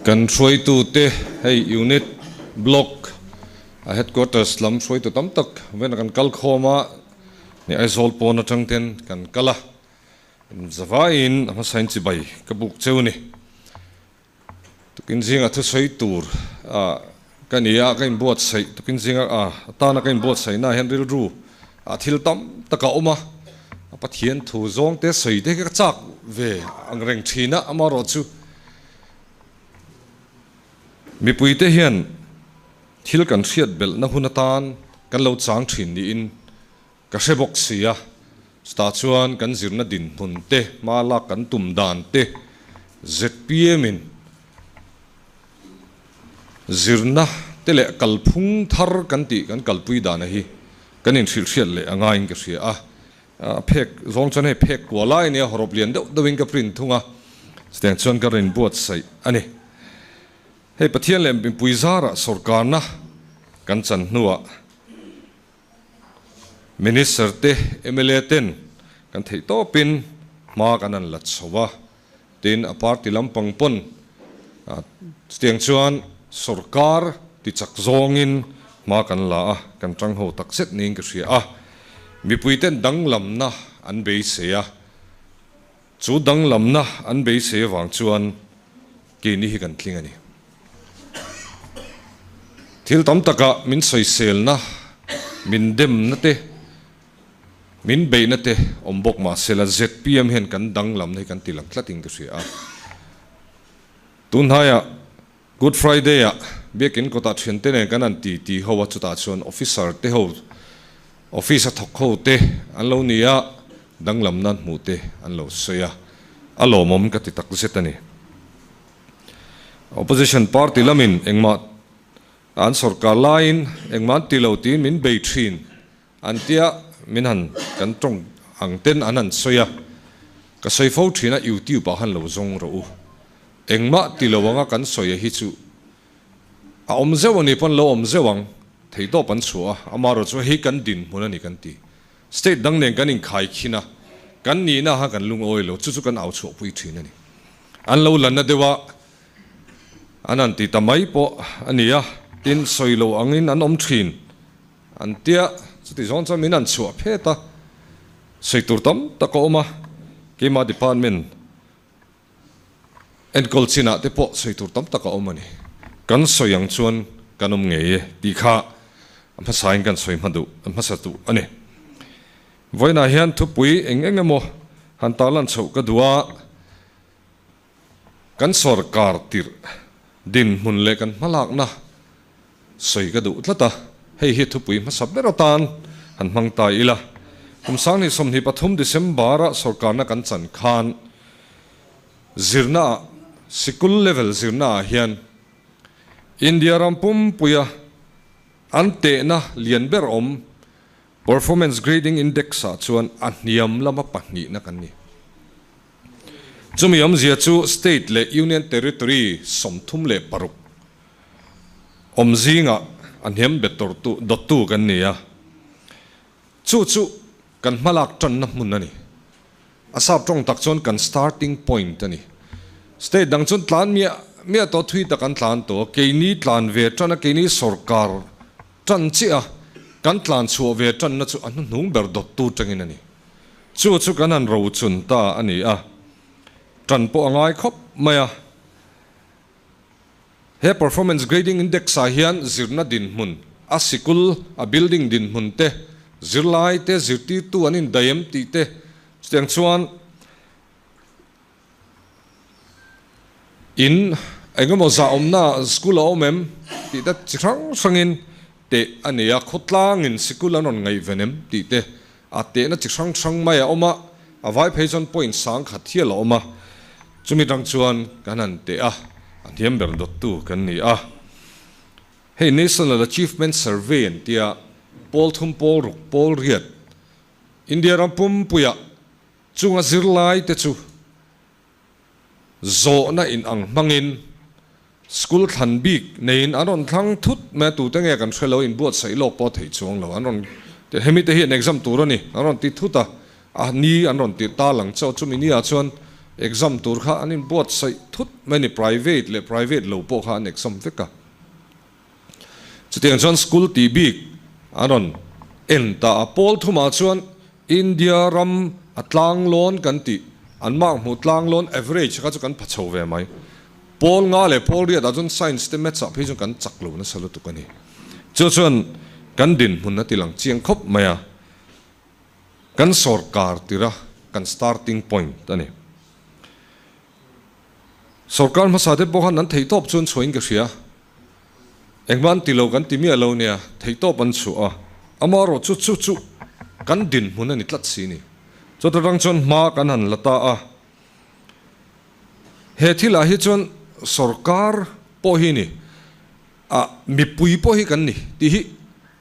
Kan hruaitute hei unit, block a headquarters lam hruaitu tam tak vena kan kal khawm a, ni Aizawl pawn atang ten kan kal a, zavaiin a hmasain chibai ka buk cheu ni. Tukin zinga thusawi tur a ka ni a, ka inbuatsaih tukin zinga a atana ka inbuatsaihna hian rilru a thil tam tak a awm a, a Pathian thu zawng te sawi te hi ka chak ve ang reng thin a, amaherawhchu mipuite hian thil kan hriat belhna hun atan kan lo chang thin niin ka hre bawk si a, chutah chuan kan zirna dinhmun te, hma lak kan tum dan te zpm in zirna te leh kalphung thar kan tih kan kalpui dana hi kan inhrilhhriat leh a ngaiin ka hria a. A phek zawng chuan hei phek kua lai a nia, hawrawp lian deuh deuhin ka print thung a, chutiang chuan ka rawn inbuatsaih a ni. Hei Pathian leh mipui zarah sawrkarna kan chan hnuah Minister te, mla ten kan theih tawpin hma kan han la chho a, tin a party lampang pawn chutiang chuan sawrkar tichak zawngin hma kan la a, kan tang ho tak zet niin ka hria a. Mipui ten danglamna an beisei a, chu danglamna an beisei avang chuan keini hi kan tling a ni. Thil tam takah min sawiselna, min demna te, min beihna te awm bawk mah sela zpm hian kan danglamna hi kan ti lang tlatin ka hria a. Tunhnaiah Good Friday-ah biakin kawtah thiante nen kan han ti ti ho a, chutah chuan officer te ho, office a thawk ho te an lo ni a, danglamna an hmuh te an lo sawi a, a lawmawm ka ti tak zet a ni. Opposition party lamin engmah an sawrkar laiin engmah an ti lo tiin min bei thin an tia, min han kan tawng ang ten an han sawi a, ka sawi fo thin a, YouTube ah han lo zawng rawh u. Engmah ti lo anga kan sawi a hi chu a awm zeuh a ni pawn lo awm zeuh ang, theihtawp an chhuah a, amaherawh chu hei kan dinhmun a ni kan ti. State dang nen kan inkhai khin a, kan nihna kha kan lungawi lo, chu chu kan au chhuahpui thin a ni. An lo lanna deuh a, an han ti ta mai pawh a ni a, tin sawi lo angin an awm thin an tia, chuti zawng chuan min han chhuah phet a, sawi tur tam tak a awm a, keimah department Enkawl chinah te pawh sawi tur tam tak a awm a ni. Kan sawi ang chuan kan awm ngei e tih kha a hmasain kan sawi hma duh, a hmasa duh a ni. Vawiinah hian thupui eng eng emaw han tarlan chhoh ka duh a, kan sawrkar tirh dinhmun leh kan hmalakna sawi ka duh tlat a, hei hi thupui hmasa ber atan han hmang ta ila. Kum 2023 December-a sawrkarna kan chan khan zirnaah, sikul level zirnaah hian India ram pumpuia an tehna lian ber awm Performance Grading Index-ah chuan a hniam lama pahnihna kan ni. Chumi awmzia chu State leh Union Territory 36 awm zingah a hniam bet tawrtu dawttu kan ni a, chu chu kan hmalak tanna hmun a ni. A sap tawng tak chuan kan starting point a ni. State dang chuan tlan miah miah tawh thui tak an tlan tawh a, keini tlan ve tan a, keini sawrkar tan chiah a, kan tlan chhuah ve tanna chu a hnuhnung ber dawttu tangin a ni. Chu chu kan han rochun ta a ni a, tan pawh a ngai khawp mai a. He Performance Grading Index ah hian zirna dinhmun, a sikul, a building dinhmun te, zirlai te, zirtirtu an indaih em tih te, chutiang chuan in engemaw zah awmna school a awm em tih te chi hrang hrangin teh a ni a, khawtlangin sikul an rawn ngaihven em tih te a tehna chi hrang hrang mai a awm a, a vai phei chuan point 10,000 hial a awm a, chumi tang chuan kan han teh a, a hniam ber dawttu kan ni a. Hei National Achievement Survey an tia, pawl thum pawl ruk pawl riat India ram pumpuiah chunga zirlai te chu Zawhna in ang hmangin school thlan bik neiin an rawn thlang thut mai a, tute nge kan hre lo, inbuatsaih lawk pawh theih chuang lo, an rawn ti hemi te hi an exam tur a ni, an rawn ti thut a, a ni an rawn tirh ta lang chauh, chumi ni ah chuan exam tur kha an inbuatsaih thut mai a ni, private leh private lo pawh kha an exam vek a. Chutiang chuan school tih bik an rawn en ta a, pawl thumah chuan India ram a tlanglawn kan tih, an mark hmuh tlanglawn average kha chu kan pha chho ve mai. Pawl nga leh pawl riatah chuan science te maths ah phei chuan kan chak lo nasa lutuk a ni. Chu chuan kan dinhmun a ti lang chiang khawp mai a, kan sawrkar tira kan starting point a ni. Sawrkar hmasa te pawh khan an theihtawp chuan chhuahin ka hria. Engmah an ti lo kan ti miah lo nia, theihtawp an chhuah a, amaherawh chu chu chu kan dinhmun a ni tlat si ni. Chawt atang chuan hma kan han la ta a, he thilah hi chuan sawrkar pawh hi ni, a mipui pawh hi kan ni tih hi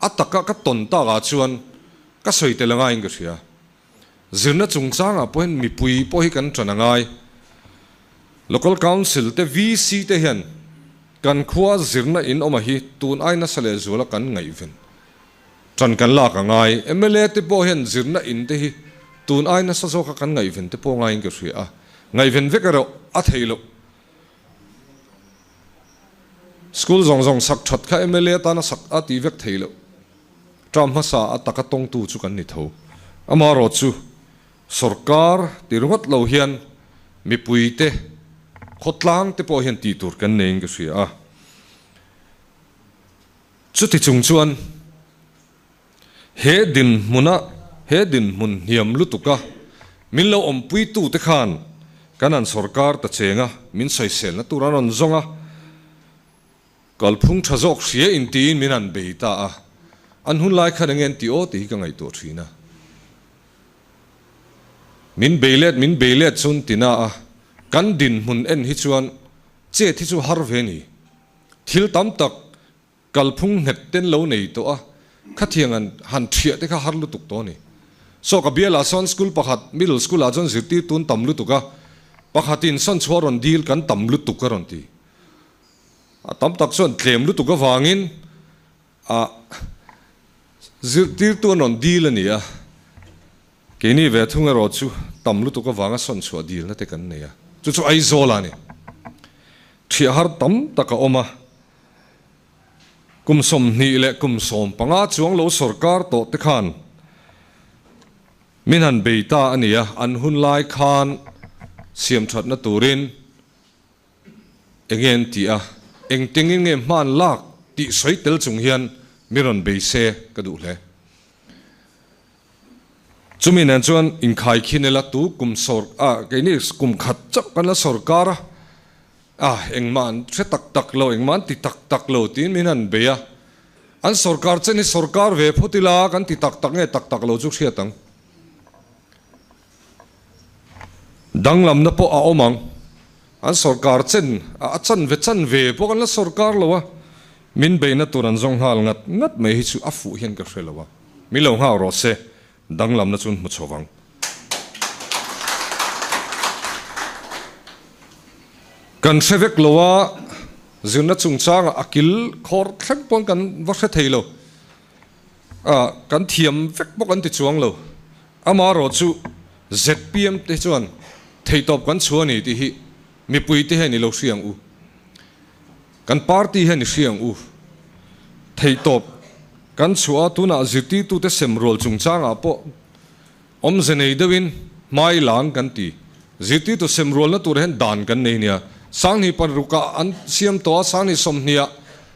a taka ka tawn takah chuan ka sawi tel angaiin ka hria. Zirna chungchangah pawhin mipui pawh hi kan ṭan a ngai. Local Council te VC te hian kan khua zirna in awm a hi tun ai nasa leh zuala kan ngaihven ṭan kan lak a ngai. Mla te pawh hian zirna in te hi tun ai nasa zawka kan ngaihven te pawh ngaiin ka hria a, ngaihven vek erawh a theih loh. School zawng zawng sak ṭhat kha mla atana sak a tih vek theih loh. Term hmasa a taka tawngtu chu kan ni tho. Amaherawh chu sorkar ti ringawt lo hian mipuite khawtlang te pawh hian tih tur kan neiin ka hria a. Chuti chung chuan he dinhmuna he dinhmun hniam lutuka min lo awmpuitute khan kan han sorkar ta cheng a, min sawiselna tur an rawn zawng a. Kalphung tha zawk hria in tiin min han bei ta a, an hun lai khan enge an ti aw tih hi ka ngaihtuah thin a. Min bei let min bei let chuan ti na a, kan dinhmun en hi chuan chet hi chu har ve ni. Thil tam tak kalphung nghet ten lo nei tawh a, khatiang an han thiah te kha har lutuk tawh a ni. Saw ka bialah sawn school pakhat middle school ah chuan zirtirtu an tam lutuk a, pakhatin sawn chhuah rawn dil kan tam lutuk a rawn ti. A tam tak chuan tlem lutuk avangin a zirtirtu an rawn dil a ni a, keini ve thung erawh chu tam lutuk avanga sawn chhuah dilna te kan nei a, chu chu Aizawl a ni. Thiah har tam tak a awm a, kum 20 leh kum 15 chuang lo sawrkar tawh te khan min han bei ta a ni a, an hun lai khan siamthatna turin Enge an ti a, engtengin nge hman lak tih sawi tel chung hian mi rawn bei se ka duh hle. Chumi nen chuan inkhai khin ila tu kum sawr a keini kum khat chauh kan la sawrkar a, a engmah an hre tak tak lo, engmah an ti tak tak lo tiin min han bei a, an sawrkar chen hi sawrkar ve phawt ila kan ti tak tak nge tak tak lo chu hriat ang. Danglamna pawh a awm ang. An sawrkar chen a chan ve chan ve pawh kan la sawrkar lo a, min beihna tur an zawng nghal ngat ngat mai hi chu a fuh hian ka hre lo a, min lo nghak rawh se, danglamna chu an hmu chho vang. Kan hre vek lo a, zirna chungchangah a kil khawr thleng pawn kan va hre thei lo. A, kan thiam vek bawk an ti chuang lo. Amaherawh chu zpm te chuan theihtawp kan chhuah a ni tih hi mipui te hian i lo hria ang u. Kan party hian i hria ang u. Theihtawp kan chhuah a, tunah zirtirtute sem rual chungchangah pawh awmze nei deuhin hmai lang kan ti. Zirtirtu sem rualna tur hian dan kan nei nia. Sanghnih parukah an siam tawh a, sanghnih sawmhniah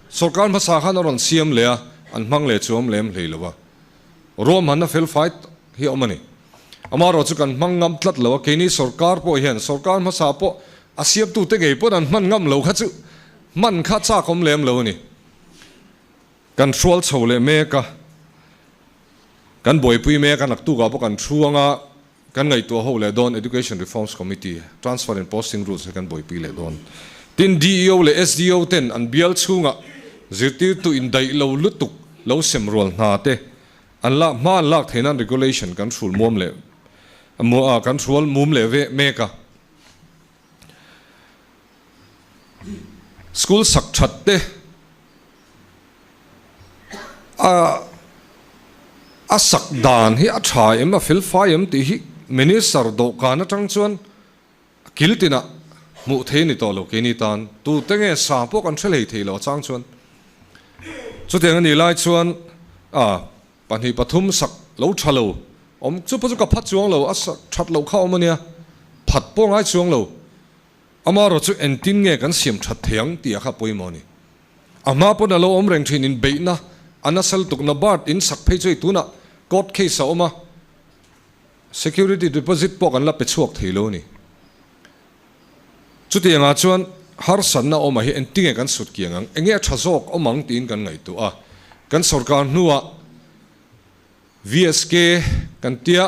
sorkar hmasa khan a rawn siam leh a, an hmang leh chu awm lem hlei lo a. Ruahmanna fel fai hi a awm a ni. Amaherawh chu kan hmang ngam tlat lo a, keini sorkar pawh hian sorkar hmasa pawh a siamtute ngei pawn an hman ngam lo kha chu hman kha chak awm lem lo a ni. Kan hrual chho leh mek a, kan buaipui mek a, naktukah pawh kan thu anga kan ngaihtuah ho leh dawn Education Reforms Committee, Transfer and Posting Rules hi kan buaipui leh dawn. Tin, DEO leh SDO ten an bial chhungah zirtirtu indaih lo lutuk lo sem rual hna te an lak hma an lak theih nan regulation kan hrul muam leh kan hrual mum leh ve mek a. School sak that te a a sak dan hi a tha em a fel fai em tih hi Minister dawhkan atang chuan Kil tinah hmuh thei a ni tawh lo keini tan. Tute nge sa pawh kan hre hlei thei lo a chang chuan. Chutiang a nih lai chuan a pahnih pathum sak lo tha lo awm chu pawh chu ka phat chuang lo a sak that loh kha awm a nia phat pawh ngai chuang lo. Amaherawh chu engtin nge kan siam that thei ang tih a kha pawimawh a ni. A hma pawn a lo awm reng thin inbeihna a nasal tukna Bart in sak phei chu hei tunah court case a awm a. Security deposit pawh kan la pe chhuak thei lo a ni. Chutiangah chuan harsatna awmah hi engtinge kan sut kiang ang, enge a tha zawk awm ang tiin kan ngaihtuah a. Kan sorkar hnuah VSK kan tia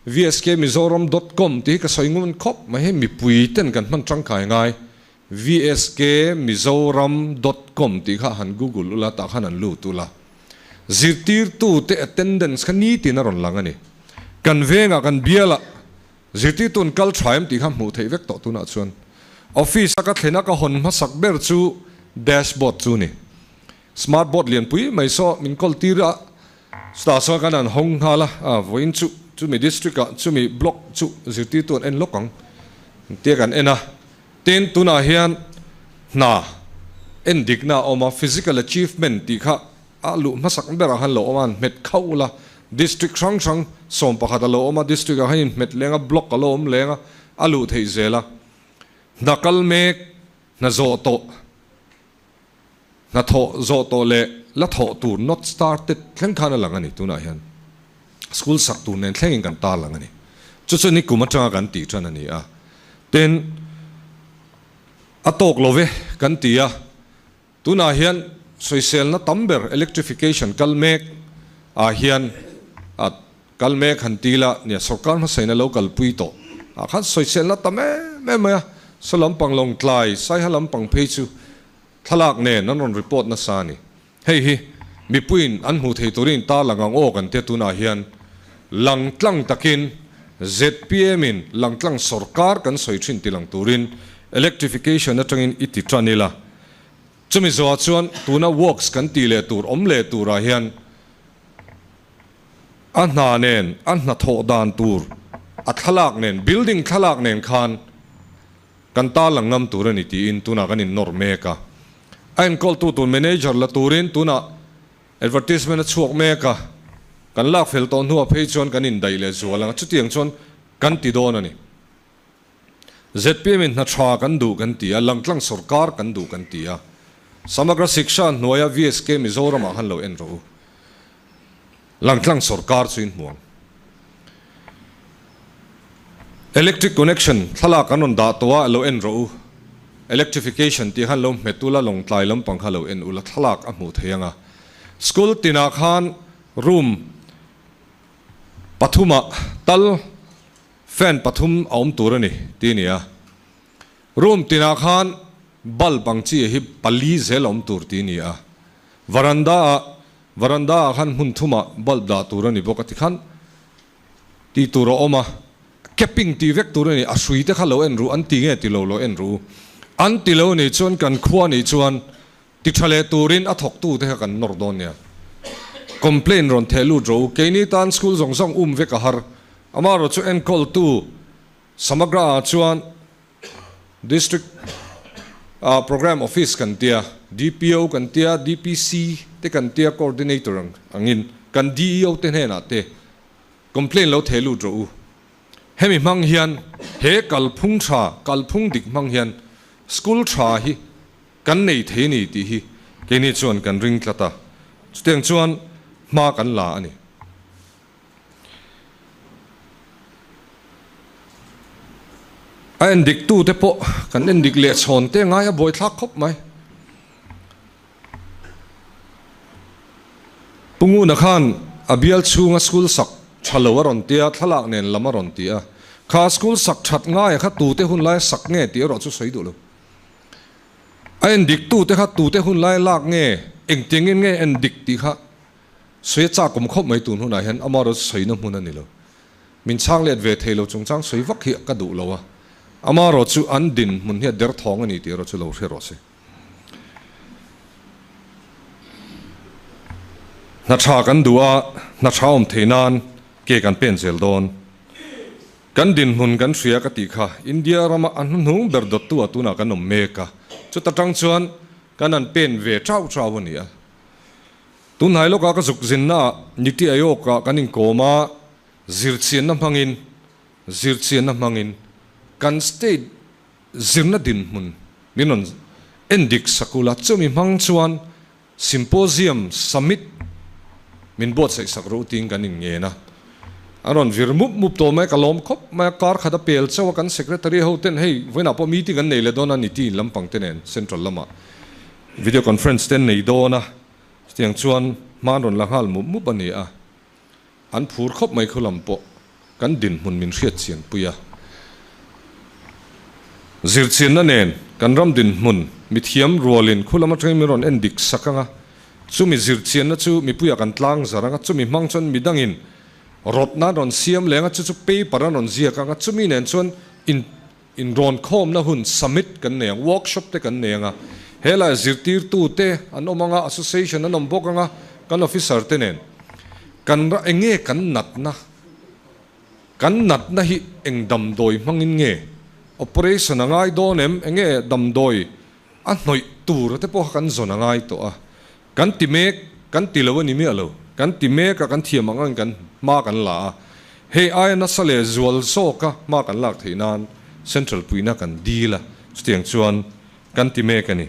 vskmizoram dot com tih hi ka sawi ngun khawp mai hei mipui ten kan hman tangkai ngai vskmizoram dot com tih kha han google ula tah khan an lut ula. Zirtirtute attendance kha nitin a rawn lang a ni. Kan vengah kan bialah zirtirtu an kal tha em tih kha hmuh theih vek tawh tunah chuan. Office a ka thlen a ka hawn hmasak ber chu dashboard chu ni. Smart board lianpui mai saw min kawl tir a, chutah chuan kan han hawng nghal a, a vawiin chu chumi district ah chumi block chu zirtirtu an en lawk ang tia kan en a. Tin, tunah hian hna en dikna a awm a, physical achievement tih kha a luh hmasak berah khan lo awm a, an hmet khauh ula, district hrang hrang 11 a lo awm a, district ah khan inhmet leng a, block a lo awm leng a, a luh theih zel a. Hna kal mek, hna zawh tawh, hna thawh zawh tawh leh la thawh tur not started thleng khan a lang a ni tunah hian. School sak tur nen thlengin kan tarlang a ni. Chu chu nikum atanga kan tih tan a ni a. Tin, a tawk lo ve kan ti a. Tunah hian sawiselna tam ber electrification kal mek ah hian a kal mek han ti la nia sorkar hmasaina lo kalpui tawh ah khan sawiselna tam em em mai a. Saw lampang Lawngtlai, Saiha lampang phei chu thlalak nen an rawn report nasa a ni. Hei hi mipuiin an hmuh thei turin tarlang ang aw kan tia tunah hian langtlang takin zpm in langtlang sorkar kan sawi thin ti lang turin electrification atangin i ti tan ila. Chumi zawhah chuan tuna works kan tih leh tur awm leh turah hian a hna nen a hnathawh dan tur a thlalak nen building thlalak nen khan Kan tarlang ngam tur a ni tiin tunah kan innawr mek a. A enkawltu tur manager la turin tunah advertisement a chhuak mek a. Kan lak fel tawh hnuah phei chuan kan indaih leh zual ang a, chutiang chuan kan ti dawn a ni. Zpm in hna tha kan duh kan ti a, langtlang sawrkar kan duh kan ti a. Samagra Shiksha hnuaia VSK Mizoramah khan lo en rawh u. Langtlang sawrkar chu in hmu ang. Electric connection thlalak an rawn dah tawh a, lo en rawh u. Electrification tih khan lo hmet ula, Lawngtlai lampang kha lo en ula, thlalak a hmuh thei ang a. School tinah khan room pathumah tal fan pathum a awm tur a ni tih a ni a. Room tinah khan bulb ang chi hi pali zel a awm tur tih a ni a. Varanda ah Varanda ah khan hmun thumah bulb dah tur a ni bawk a tikhan tih tur a awm a, capping tih vek tur a ni, a hrui te kha lo en ru, an ti nge ti lo lo en ru, an ti lo nih chuan kan khua nih chuan ti tha leh turin a thawk tu te kha kan nawr dawn nia, complain rawn theh lut rawh u, keini tan school zawng zawng um vek a har, amaherawh chu enkawl tu Samagra ah chuan District ah Programme Office kan tia, DPO kan tia, DPC te kan tia Coordinator ang angin kan DEO te hnenah te complaint lo theh lut rawh u. Hemi hmang hian he kalphung tha, kalphung dik hmang hian school tha hi kan nei thei a ni tih hi keini chuan kan ring tlat a, chutiang chuan hma kan la a ni. A en dik tu te pawh kan en dik leh chhawn te ngai a buai thlak khawp mai. Pu Nguna khan a bial chhunga school sak tha lo a rawn tia, thlalak nen lam a rawn ti a. Kha school sak that ngaia kha tute hun laia sak nge tih erawh chu sawi duh lo. A en dik tu te kha tute hun laia lak nge, engtiangin nge en dik tih kha Sawi a chak awm khawp mai tun hunah hian amaherawh chu sawina hmun a ni lo. Min chhang let ve thei lo chungchang sawi vak hi ka duh lo a, amaherawh chu an dinhmun hi a derthawng a ni tih erawh chu lo hre rawh se. Hna tha kan duh a, hna tha awm thei nan ke kan pen zel dawn. Kan dinhmun kan hria ka tih kha India rama a hnuhnung ber dawttu ah tunah kan awm mek a, chuta tang chuan kan han pen ve chau chau a ni a. Tunhnai lawkah ka zuk zinna ah Niti Aayog ah kan inkawm a, zirchianna hmangin zirchianna hmangin kan state zirna dinhmun min rawn endik sak ula, chumi hmang chuan Symposium Summit min buatsaih sak rawh u tiin kan inngen a. An rawn vir mup mup tawh mai a, ka lawm khawp mai a, kar khat a pel chauh a, kan Secretary ho ten hei vawiinah pawh meeting an nei leh dawn a ni tiin lampang te nen Central lamah Video Conference te an nei dawn a, chutiang chuan hma an rawn la nghal mup mup a ni a. An phur khawp mai khu lam pawh kan dinhmun min hriat chian pui a. Zirchianna nen kan ram dinhmun mithiam rualin khu lam atangin min rawn en dik sak ang a, chumi zirchianna chu mipuiah kan tlang zar ang a, chumi hmang chuan midangin rawtna an rawn siam leng a, chu chu paper an rawn ziak ang a, chumi nen chuan in inrawn khawmna hun summit kan nei ang, workshop te kan nei ang a, helaiah zirtirtute an awm ang a, association an awm bawk ang a, kan officer te nen kan ra eng nge kan natna, kan natna hi eng damdawi hmangin nge operation a ngai dawn em, eng nge damdawi a hnawih tur te pawh kha kan zawn a ngai tawh a, kan ti mek, kan ti lo a ni miah lo, kan ti mek a, kan thiam ang angin kan hma kan la a, hei aia nasa leh zual zawka hma kan lak theih nan Central puihna kan dil a, chutiang chuan kan ti mek a ni.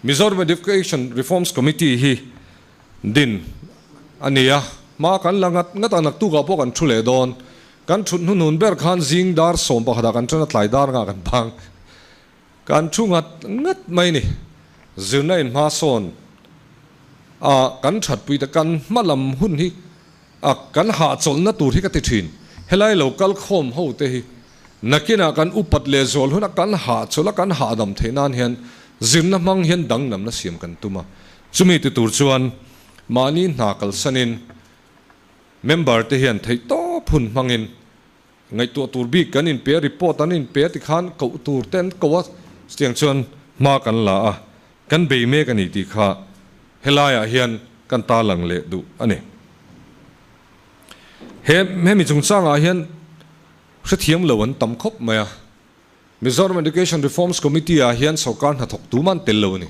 Mizoram Education Reforms Committee hi din a ni a, hma kan la ngat ngat a, naktukah pawh kan thu leh dawn. Kan thut hnuhnun ber khan zing dar 11 ah kan ṭan a, tlai dar ngah kan bang. Kan thu ngat ngat mai ni. Zirna in hma sawn a kan thatpui te kan hma lam hun hi a kan hahchawlhna tur hi ka ti thin. Helai lo kal khawm ho te hi nakinah kan upat leh zual huna kan hahchawlh a kan hahdam theih nan hian zirna hmang hian danglamna siam kan tum a. Chumi ti tur chuan mahni hna kalsanin member te hian theihtawp hun hmangin Ngaihtuah tur bik kan inpe a, report an inpe a tikhan koh tur te an ko a, chutiang chuan hma kan la a, kan bei mek a ni tih kha helaiah hian kan tarlang leh duh a ni. He hemi chungchangah hian hrethiam lo an tam khawp mai a, Mizoram Education Reforms Committee ah hian sorkar hnathawk tum an tel lo a ni.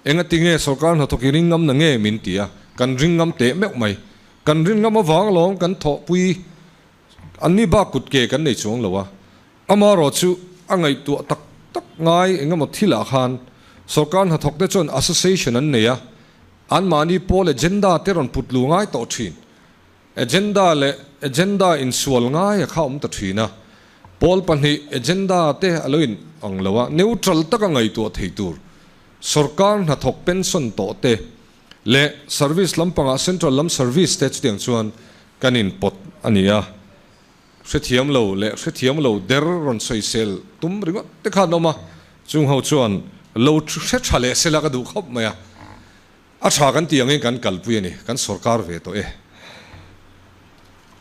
Engati nge sorkar hnathawk i ring ngam na nge min ti a, kan ring ngam teh meuh mai. Kan rin ngam avang alawm kan thawhpui Anni bak kut ke kan nei chuang lo a, amarawh chu a ngaihtuah tak tak ngai eng emaw thilah khan sorkar hnathawk te chuan association an nei a, anmahni pawl agenda te rawn put lu ngai tawh thin. Agenda leh agenda insual ngai a kha awm ta thin a, pawl pahnih agenda te a lo in ang lo a, neutral taka ngaihtuah thei tur sorkar hnathawk pension tawh te leh service lampangah central lam service te chutiang chuan kan inpawt a ni a, hrethiam lo leh hrethiam lo der rawn sawisel tum ringawt te khan awm a, chung ho chuan lo hre tha leh sela ka duh khawp mai a, a tha kan tih angin kan kalpui a ni, kan sorkar ve tawh e.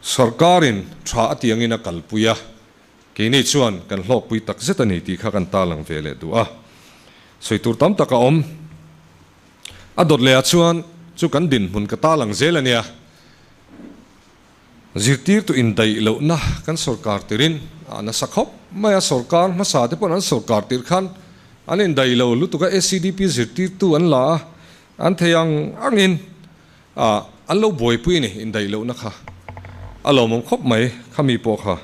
Sorkarin tha a tih angin a kalpui a, keini chuan kan hlawkpui tak zet a ni tih kha kan tarlang ve leh duh a, sawi tur tam tak a awm. A dawt leh ah chuan chu kan dinhmun ka ta lang zel a nia. Zirtirtu indaih lohna kan sorkar tirin a nasa khawp mai a, sorkar hmasa te pawh an sorkar tir khan an indaih lo lutuk a, SEDP zirtirtu an la a, an thei ang angin an lo buaipui a ni indaih lohna kha. A lawmawm khawp mai khami pawh kha.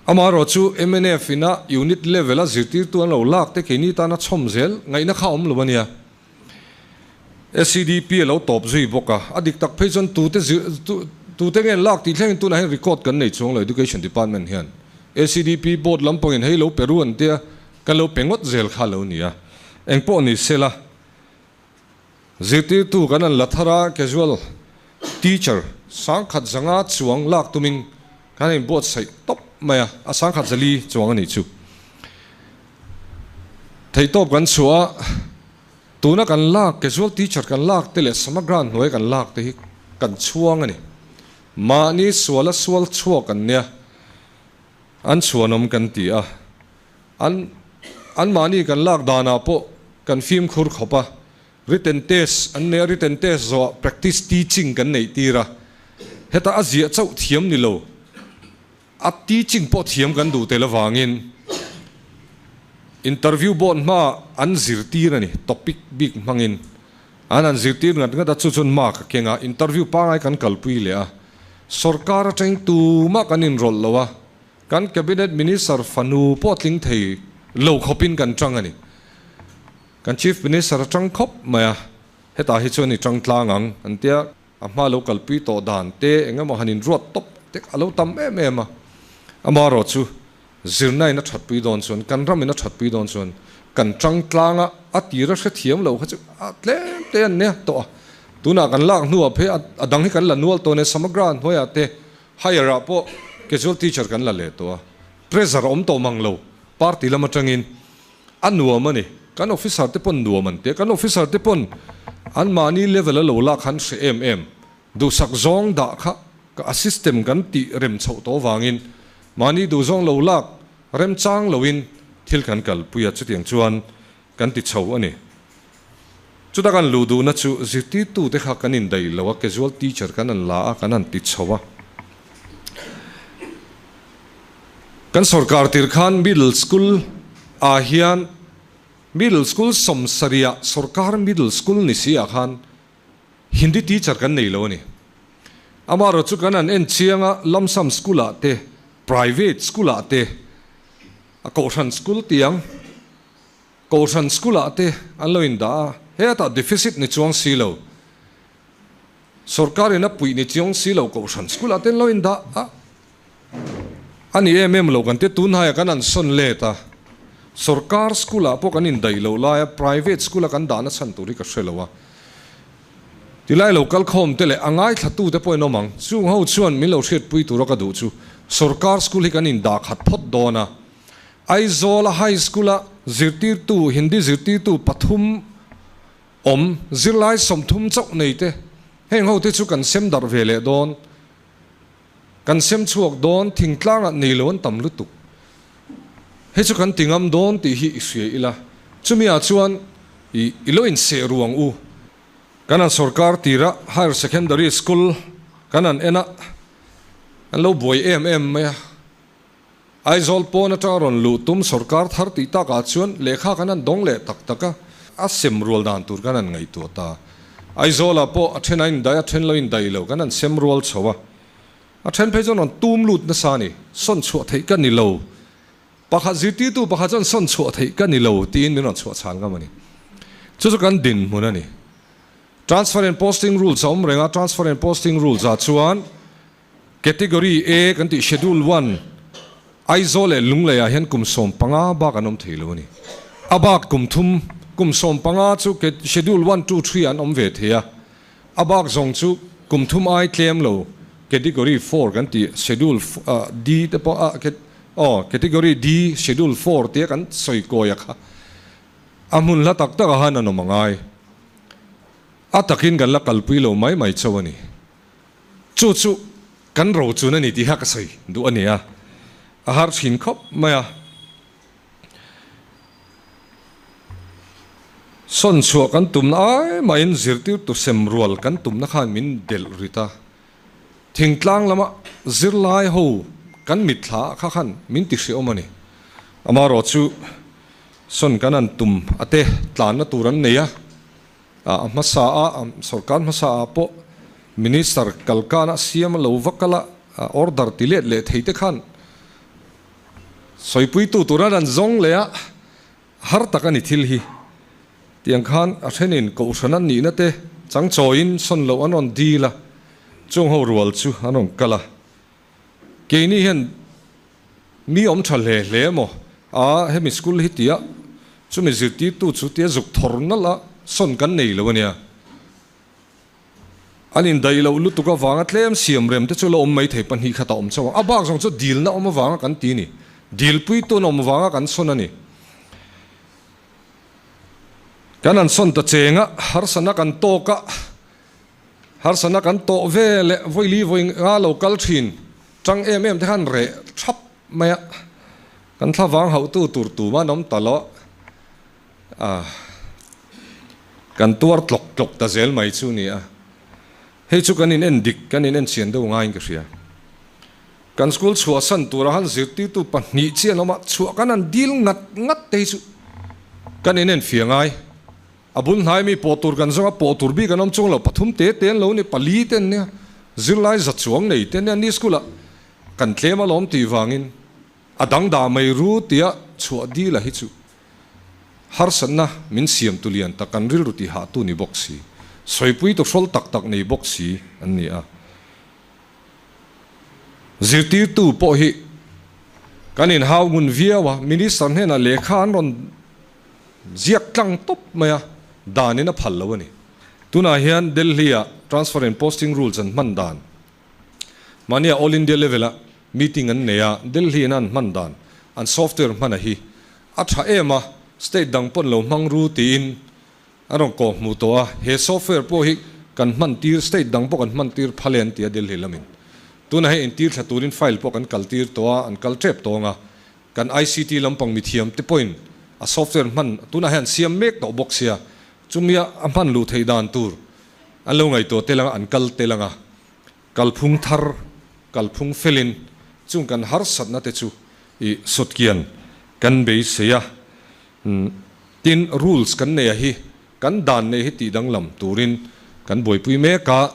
Amaherawh chu mnf ina unit level a zirtirtu an lo lak te keini tana chhawm zel ngaihna kha awm lo a nia. SEDP a lo tawp zui bawk a, a dik tak phei chuan tute zir tute nge an lak tih thlengin tunah hian record kan nei chuang lo Education Department hian. SEDP board lampangin hei lo pe ru an tia kan lo pe ngawt zel kha lo nia. Engpawh ni sela. Zirtirtu kan an la thar a, casual teacher sangkhat zanga chuang lak tumin kan inbuatsaih tawp mai a, a sangkhat zali chuang a nih chu. Theihtawp kan chhuah a, tuna kan lak casual teacher kan lak te leh samagra hnuai kan lak te hi kan chhuang a ni. Mahni suala sual chhuak an nia, an chhuanawm kan ti a. An anmahni kan lak danah pawh kan fimkhur khawp a, written test an nei a, written test zawhah practice teaching kan neih tir a, heta a ziah chauh thiam ni lo. A teaching pawh thiam kan duh tel avangin interview board hma an zirtir a ni, topic bik hmangin an han zirtir ngat ngat a, chu chuan mark a keng a, interview pangai kan kalpui leh a, sorkar atangin tumah kan inrawlh lo a, kan cabinet minister fanu pawh tling thei lo khawpin kan tang a ni. Kan chief minister a tang khawp mai a, hetah hi chuan i tang tlang ang an tia. A hma lo kalpui tawh dan te eng emaw han inruat tawp te a lo tam em em a. Amaherawhchu, zirna in a thatpui dawn chuan, kan ram in a thatpui dawn chuan kan tang tlang a, a tir a hrethiam lo kha chu a tlem te an nia tawh a. Tunah kan lak hnuah phei a dang hi kan la nual tawh nia, Samagra hnuaiah te higher ah pawh casual teacher kan la leh tawh a. Pressure a awm tawh mang lo party lam atangin. A nuam a ni. Kan officer te pawn nuam an ti a, kan officer te pawn anmahni level a lo lak khan hre em em. Duhsak zawng dah kha a system kan tih rem chhoh tawh avangin mahni duhzawng lo lak remchang loin thil kan kalpui a, chutiang chuan kan ti chho a ni. Chuta kan luh duhna chu zirtirtute kha kan indaih lo a, casual teacher kan han la a, kan han ti chho a. Kan sorkar tir khan middle school ah hian middle school sawmsarih ah sorkar middle school ni si ah khan Hindi teacher kan nei lo a ni. Amaherawh chu kan han en chiang a, Lamsam school ah te, private school ah te, a kohhran school tiang, Kohhran school ah te an lo indah a, hetah deficit ni chuang si lo, sorkar in a puih ni chiang si lo kohhran school ah te an lo indah a, a ni em em lo kan tia tunhaiah kan han sawn let a, sorkar school ah pawh kan indaih loh lai a private school a kan dahna chhan tur hi ka hre lo a, tilai lo kal khawm te leh a ngaithla te pawh in awm ang, chung ho chuan min lo hriatpui tura ka duh chu sorkar school hi kan indah khat phawt dawn a. Aizawla High School-a zirtirtu, Hindi zirtirtu pathum awm, zirlai 30 chauh nei te, heng ho te chu kan sem darh ve leh dawn, kan sem chhuak dawn, thingtlangah nei lo an tam lutuk. Hei chu kan ti ngam dawn tih hi i hria ila, chumi ah chuan i i lo inseh ru ang u. Kan han sorkar tira Higher Secondary School kan han en a, an lo buai em em mai a. Aizawl pawn atanga rawn luh tum sorkar thar tih takah chuan lehkha kan han dawng leh tak tak a, a sem rual dan tur kan han ngaihtuah ta. Aizawlah pawh a then a indaih a then lo indaih lo kan han sem rual chho a, a then phei chuan rawn tum lut nasa a ni, sawn chhuah theih ka ni lo, pakhat zirtirtu pakhat chuan sawn chhuah theih ka ni lo tiin min rawn chhuah chhan ngam a ni. Chu chu kan dinhmun a ni. Transfer and posting rules a awm reng a, transfer and posting rules ah chuan Category A kan tih Schedule One, Aizawl leh Lunglei ah hian kum 15 bak an awm thei lo a ni. A bak kum thum, kum 15 chu Schedule One, Two, Three an awm ve thei a. A bak zawng chu kum thum ai tlem lo Category Four kan tih Schedule D te pawh a aw Category D Schedule Four tia kan sawi kawi a kha a hmun hla tak tak ah han an awm a ngai. A takin kan la kalpui lo mai mai chauh a ni. Chu chu kan ro chun a ni tih kha ka sawi duh a ni a, a har thin khawp mai a. Sawn chhuah kan tumna ai mahin zirtirtu sem rual kan tumna khan min delh rit a, thingtlang lama zirlai ho kan mitthla ah kha khan min ti hreawm a ni. Amaherawh chu sawn kan han tum a te tlanna tur an nei a. A hmasa a, sorkar hmasa ah pawh Minister kalkana siam a lo va kal a, order ti let leh thei te khan sawipuitu tura an zawng leh a, har tak a ni thil hi. Tiang khan a thenin kohhran an nihna te changchawiin sawn loh an rawn dil a, chung ho rual chu an rawn kal a. Keini hian Mi awm tha hle hle maw? A, hemi school hi tia chumi zirtirtu chu tia zuk thawr nalh a sawn kan nei lo ania. An indaih loh lutuk avanga tlem siam rem te chu la awm mai thei pahnih khat a awm chauh ang. A bak zawng chu dilna awm avanga kan ti ni. Dilpuitun awm avanga kan sawn a ni. Kan han sawn ta cheng a, harsana kan tawk a, harsana kan tawh ve leh vawili vawi nga lo kal thin. Tang em em te khan reh thap mai a, kan thlavang hauhtu tur tuma an awm ta lo a, kan tuar tlawk tlawk ta zel mai chu ni a, hei chu kan in en dik, kan in en chian deuh ngaiin ka hria. Kan school chhuahsan tura han zirtirtu pahnih chiah an awm a, chhuah kan han dil ngat ngat te hi chu kan inen fia ngai. A bul hnai mi pawh tur kan zawng a, pawh tur bik an awm chuang lo, pathum te te an lo ni, pali te an nia, zirlai za chuang nei te an nia, ni school ah kan tlem alawm tih vangin a dang dah mai ru tia chhuah dil a hi chu harsatna min siam tu lian tak kan rilru tih hah tu ni bawk si, sawipui tu hrawl tak tak nei bawk si an ni a. Zirtirtu pawh hi kan inhau ngun viau a, Minister hnenah lehkha an rawn ziak tlang tawp mai a, danin a phal lo a ni. Tunah hian Delhi-ah Transfer and Posting Rules an hman dan, mahnia All India level-a meeting an nei a, Delhi-in an hman dan, an software hmana hi a tha em a, state dang pawn lo hmang ru tiin A rawn kawh hmuh tawh a, he software pawh hi kan hman tir, state dang pawh kan hman tir phal e an ti a Delhi lamin. Tunah hei intir thla turin file pawh kan kal tir tawh a, an kal tep tawng a. Kan ICT lampang mithiam te pawhin a software hman tunah hian an siam mek tawh bawk sia, chumia a hman luh theih dan tur an lo ngaihtuah tel anga an kal tel anga kalphung thar, kalphung felin chung kan harsatna te chu i sawtkian kan beisei a. Tin, rules kan nei a hi, kan dan nei hi tih danglam turin kan buaipui mek a,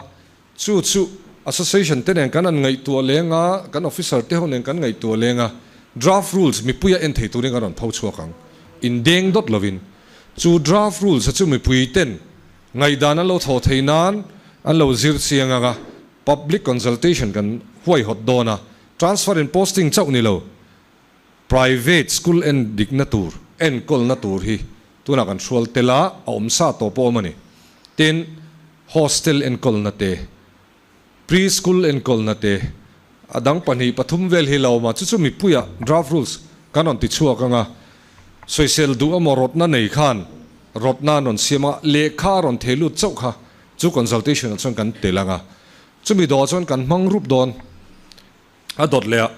chu chu association te nen kan han ngaihtuah leng a, kan officer te ho nen kan ngaihtuah leng a, draft rules mipuia en thei turin kan rawn pho chhuak ang, indeng dawt lovin. Chu draft rules a chu mipui ten ngaihdan an lo thawh thei nan an lo zir chiang ang a, public consultation kan huaihawt dawn a, transfer and posting chauh ni lo, Private school en dikna tur, enkawlna tur hi tunah kan hrual tel a, a awm sa tawh pawh awm a ni. Tin, hostel enkawlna te, pre school enkawlna te, a dang pahnih pathum vel hi la awm a, chu chu mipuiah draft rules kan rawn ti chhuak ang a, sawisel duh emaw rawtna nei khan rawtna an rawn siam a, lehkha a rawn thei lut chauh kha chu consultation ah chuan kan tel ang a, chumi dawhah chuan kan hmang rup dawn. A dawt leh a,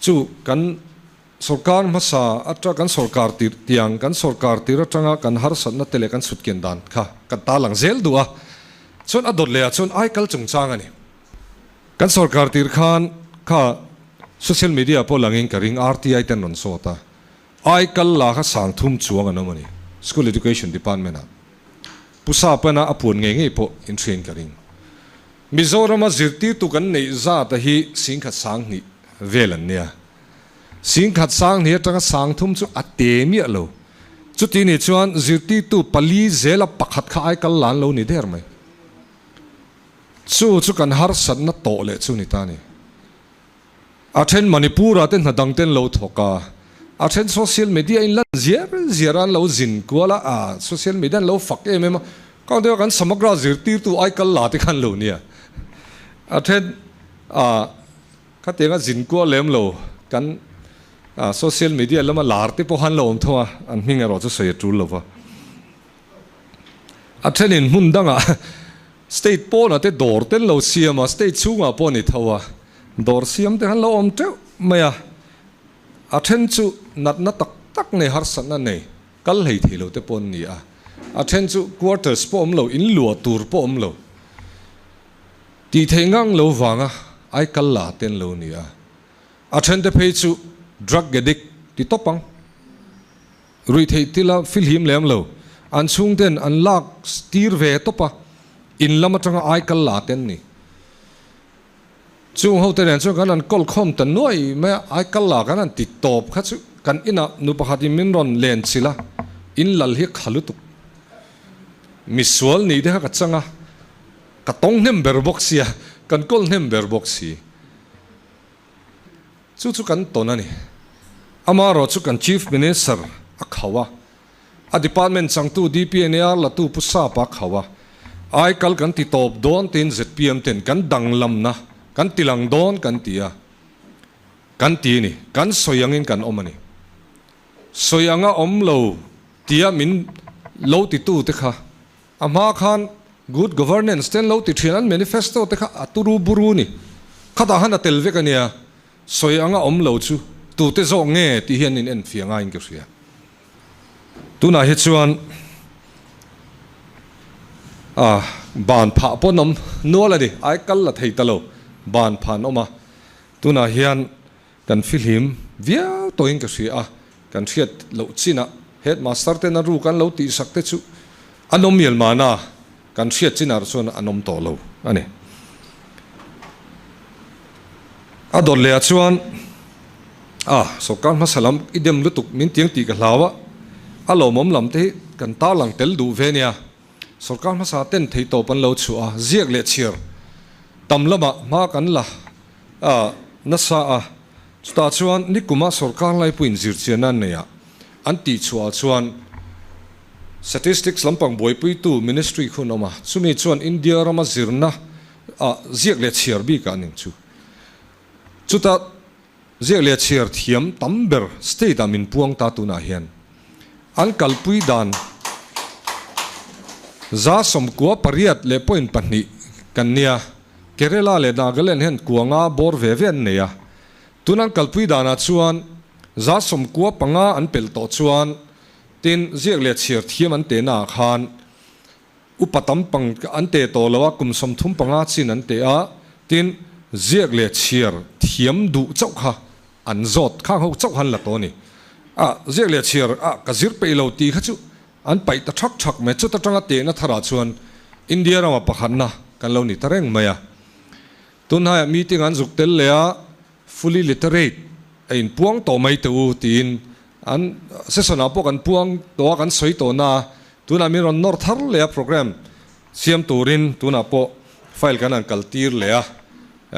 chu kan sorkar hmasa atang kan sorkar tir tiang kan sorkar tir atanga kan harsatna te leh kan chhutkian dan kha kan tarlang zel duh a, chuan a dawt leh ah chuan aikal chungchang a ni. Kan sorkar tir khan kha social media pawh langin ka ring RTI ten rawn sawt a, aikal la kha sang thum chuang an awm a ni School Education Department ah. Pu Sapana a puan ngei ngei pawh inhriain ka ring. Mizorama zirtirtu kan neih zata hi singkhat sanghnih vel an nia. Singkhat sanghnih atanga sangthum chu a te miah lo. Chuti nih chuan zirtirtu pali zela pakhat kha ai kal lan lo ni der mai. Chu chu kan harsatna tawh leh chu ni ta ni. A then Manipur-ah te hna dang ten lo thawk a, a then social media in lan ziar ziar a an lo zin kual a, a social media an lo fak em em a, kang deuh a kan Samagra zirtirtu ai kal la te khan lo nia. A then a khatianga zin kual lem lo kan social media lama lar te pawh khan lo awm tho a, an hming erawh chu sawi a tul lo va. A thenin hmun dangah State pawnah te dawr te an lo siam a, state chhungah pawh a ni tho a, dawr siam te khan lo awm teuh mai a, a then chu natna tak tak nei, harsatna nei, kal hlei thei lo te pawh an ni a, a then chu quarters pawh awm lo, in luah tur pawh awm lo, tih theih ngang lo vanga ai kal la te an lo ni a, a then te phei chu drug addict ti tawp ang. Ruihtheih tila filhim lem lo, an chhungten an lak tir ve tawp a, in lam atanga ai kal la te an ni. Chung hote nen chuan kan han kawl khawm ta nuai mai a, ai kal la kan han ti tawp kha chu kan inah nu pakhatin min rawn len chilh a, in lal hi kha lutuk. Misual nih te kha ka chang a, ka tawng hnem ber bawk sia, kan kawl hnem ber bawk si. Chu chu kan tawn a ni. Amaherawh chu kan Chief Minister a khauh a, a department changtu DPNAR latu Pu Sapa a khauh a, aikal kan ti tawp dawn tiin zpm ten kan danglamna kan ti lang dawn kan ti a, kan ti a ni. Kan sawi angin kan awm a ni. Sawi anga awm lo tia min lo titu te kha A hma khan good governance te an lo ti thin, an manifesto te kha a turu buru ni. Khatah han a tel vek a nia, sawi anga awm lo chu tute zawk nge tih hi an in enfiah ngaiin ka hria. Tunah hi chuan a ban phah pawh an awm nual a ni, ai kal la thei ta lo, ban phah an awm a. Tunah hian kan fihlim viau tawhin ka hria a, kan hriat loh chinah headmaster ten a ruk an lo tihsak te chu an awm mial mahna kan hriat chinah chuan an awm tawh lo a ni. A dawt leh ah chuan a sawrkar hmasa lam i dem lutuk min tiang tih ka hlau a, a lawmawm lam te hi kan tarlang tel duh ve nia. Sawrkar hmasa ten theihtawp an lo chhuah a, ziak leh chhiar tam lamah hma kan la a nasa a, chutah chuan nikuma sawrkar laipuiin zirchianna an neih a, an tihchhuah ah chuan Statistics lampang buaipuitu Ministry khu an awm a, chumi chuan India rama zirna ah ziak leh chhiar bikah an inchu. Chutah Ziak leh chhiar thiam tam ber state ah min puang ta tunah hian an kalpui dan 98.2 kan nia, Kerala leh Nagaland hian kua nga bawr ve ve an nei a, tun an kalpui danah chuan 95 an pelh tawh chuan tin ziak leh chhiar thiam an tehna ah khan Upa tam pang an teh tawh lo a, kum 35 chin an teh a, tin, ziak leh chhiar thiam duh chauh kha an zawt, khang ho chauh han la tawh a ni. A, ziak leh chhiar a ka zir peih lo tih kha chu an paih ta thak thak mai, chuta tanga tehna tharah chuan India rama pakhatna kan lo ni ta reng mai a. Tunhnaiah meeting an zuk tel leh a, fully literate a inpuang tawh mai teh u tiin an session ah pawh kan puang tawh a, kan sawi tawh na a, tunah min rawn nawr thar leh a program siam turin tunah pawh file kan han kal tir leh a,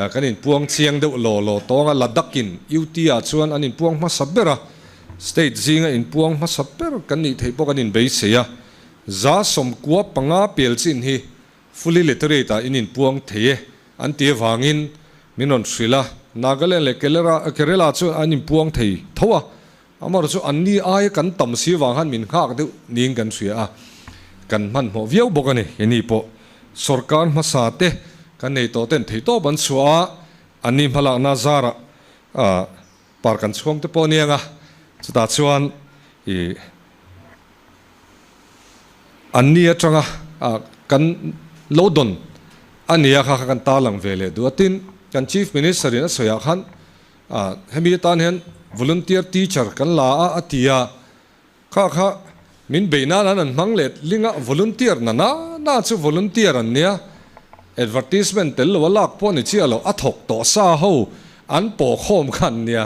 kan inpuang chiang deuh law law tawng a, Ladakh in UT ah chuan an inpuang hmasa ber a, state zinga inpuang hmasa ber kan nih theih pawh kan inbeisei a, 95 pel chin hi Fully literate ah in inpuang thei e an ti avangin min rawn hrilh a, Nagaland leh Kerala chu an inpuang thei tho a, amaherawh chu anni aia kan tam si avang khan min nghak deuh niin kan hria a, kan hmanhmawh viau bawk a ni. Heni pawh sawrkar hmasa te kan nei tawh ten theihtawp an chhuah a, anni hmalakna zarah par kan chhuang te pawh a niang a, chutah chuan ih. Anni atanga kan lo dawn a nia kha kha kan tarlang ve leh duh a. Tin, kan Chief Minister in a sawiah khan hemi atan hian volunteer teacher kan la a a ti a, kha kha min beih nan an an hmang leh ling a, volunteer na na na chu volunteer an nia, advertisement tel lo a lak pawh ni chiah lo, a thawk tawh sa ho an pawh khawm kha an nia.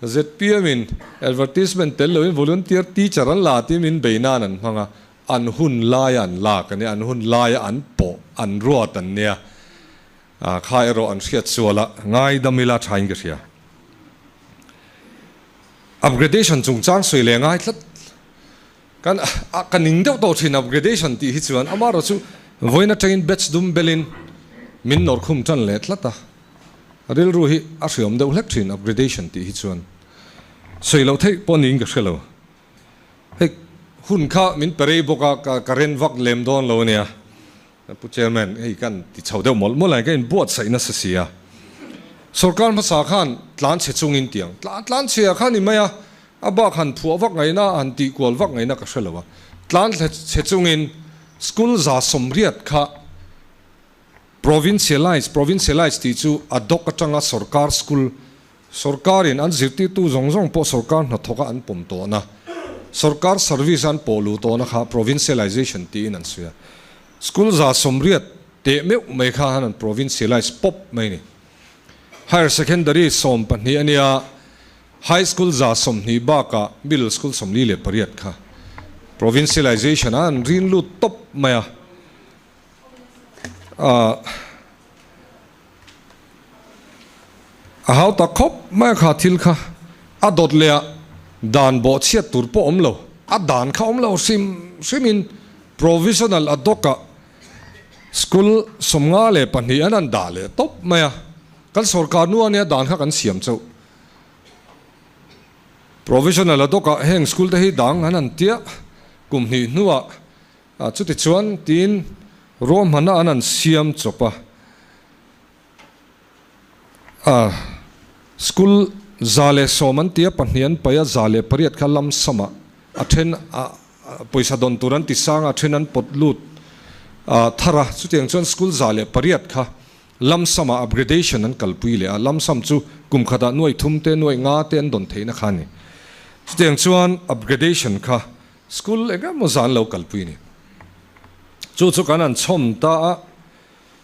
Zpm in advertisement tel loin volunteer teacher an la tih min bei nan an hmang a, an hun laia an lak a nia, an hun laia an pawh, an ruat an nia. Kha erawh an hriat sual a, ngaidam ila thain ka hria. Upgradation chungchang sawi leh ngai tlat. Kan a ka ning deuh tawh thin upgradation tih hi chuan amaherawh chu vawiin atangin batch dum belin min nawr khum tan leh tlat a, rilru hi a hriawm deuh hlek thin upgradation tih hi chuan sawi loh theih pawh niin ka hre lo. Hei hun kha min pe rei bawk a ka ka ren vak lem dawn lo ania Pu Chairman hei kan ti chho deuh mawlh mawlh a ka inbuatsaih nasa si a. Sorkar hmasa khan tlan chhe chungin tiang tlan tlan chhia kha ni mai a, A bak han phuah vak ngaihna, han tih kual vak ngaihna ka hre lo a. Tlan che chungin school 180 kha provincialize, provincialize tih chu a doc atanga sorkar school, sorkarin an zirtirtu zawng zawng pawh sorkar hnathawka an pawm tawhna, sorkar service a an pawh luh tawhna kha provincialization tiin an sawi a. School 180 teh meuh mai kha han an provincialize pawp mai a ni. Higher Secondary 12 a nia. High School 120 bakah Middle School 48 kha Provincialization a an rin lut tawp mai a. A hau tak khawp mai a kha thil kha a dawt leh a dan bawh chhiat tur pawh awm lo. A dan kha awm lo hrim hrimin Provisional ad hoc ah School 52 an an dah leh tawp mai a. Kan sorkar nu ania dan kha kan siam chauh. Provisional ad hoc-ah heng school te hi dang an han tia, kum hnih hnuah chuti chuan tiin ruahmanna an han siam chawp a. School 110 an tia, pahnih an paih a, 108 kha lam samah a then pawisa dawn tur an ti sang a, a then an pawt lut thar a, chutiang chuan school 108 kha. Lump sum ah upgradation an kalpui leh a, lump sum chu kum khatah nuaih thum te, nuaih nga te an dawn theihna kha a ni. Chutiang chuan upgradation kha school eng emaw zan lo kalpui a ni. Chu chu kan han chhawm ta a,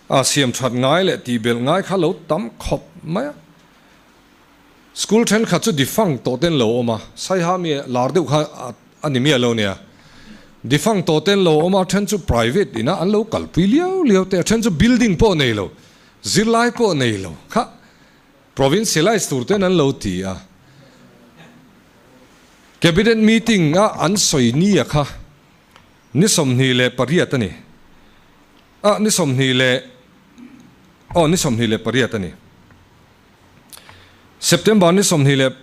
a siam that ngai leh tihbelh ngai kha lo tam khawp mai a. School thenkhat chu defunct tawh ten lo awm a, Saiha mi lar deuh kha a ni miah lo nia. Defunct tawh ten lo awm a, then chu private inah an lo kalpui liau liau te, a then chu building pawh nei lo, zirlai pawh nei lo kha provincialize tur ten an lo ti a. Cabinet meeting a an sawi nia kha ni 28 a ni. A ni 20 leh aw ni 28 a ni. September ni 28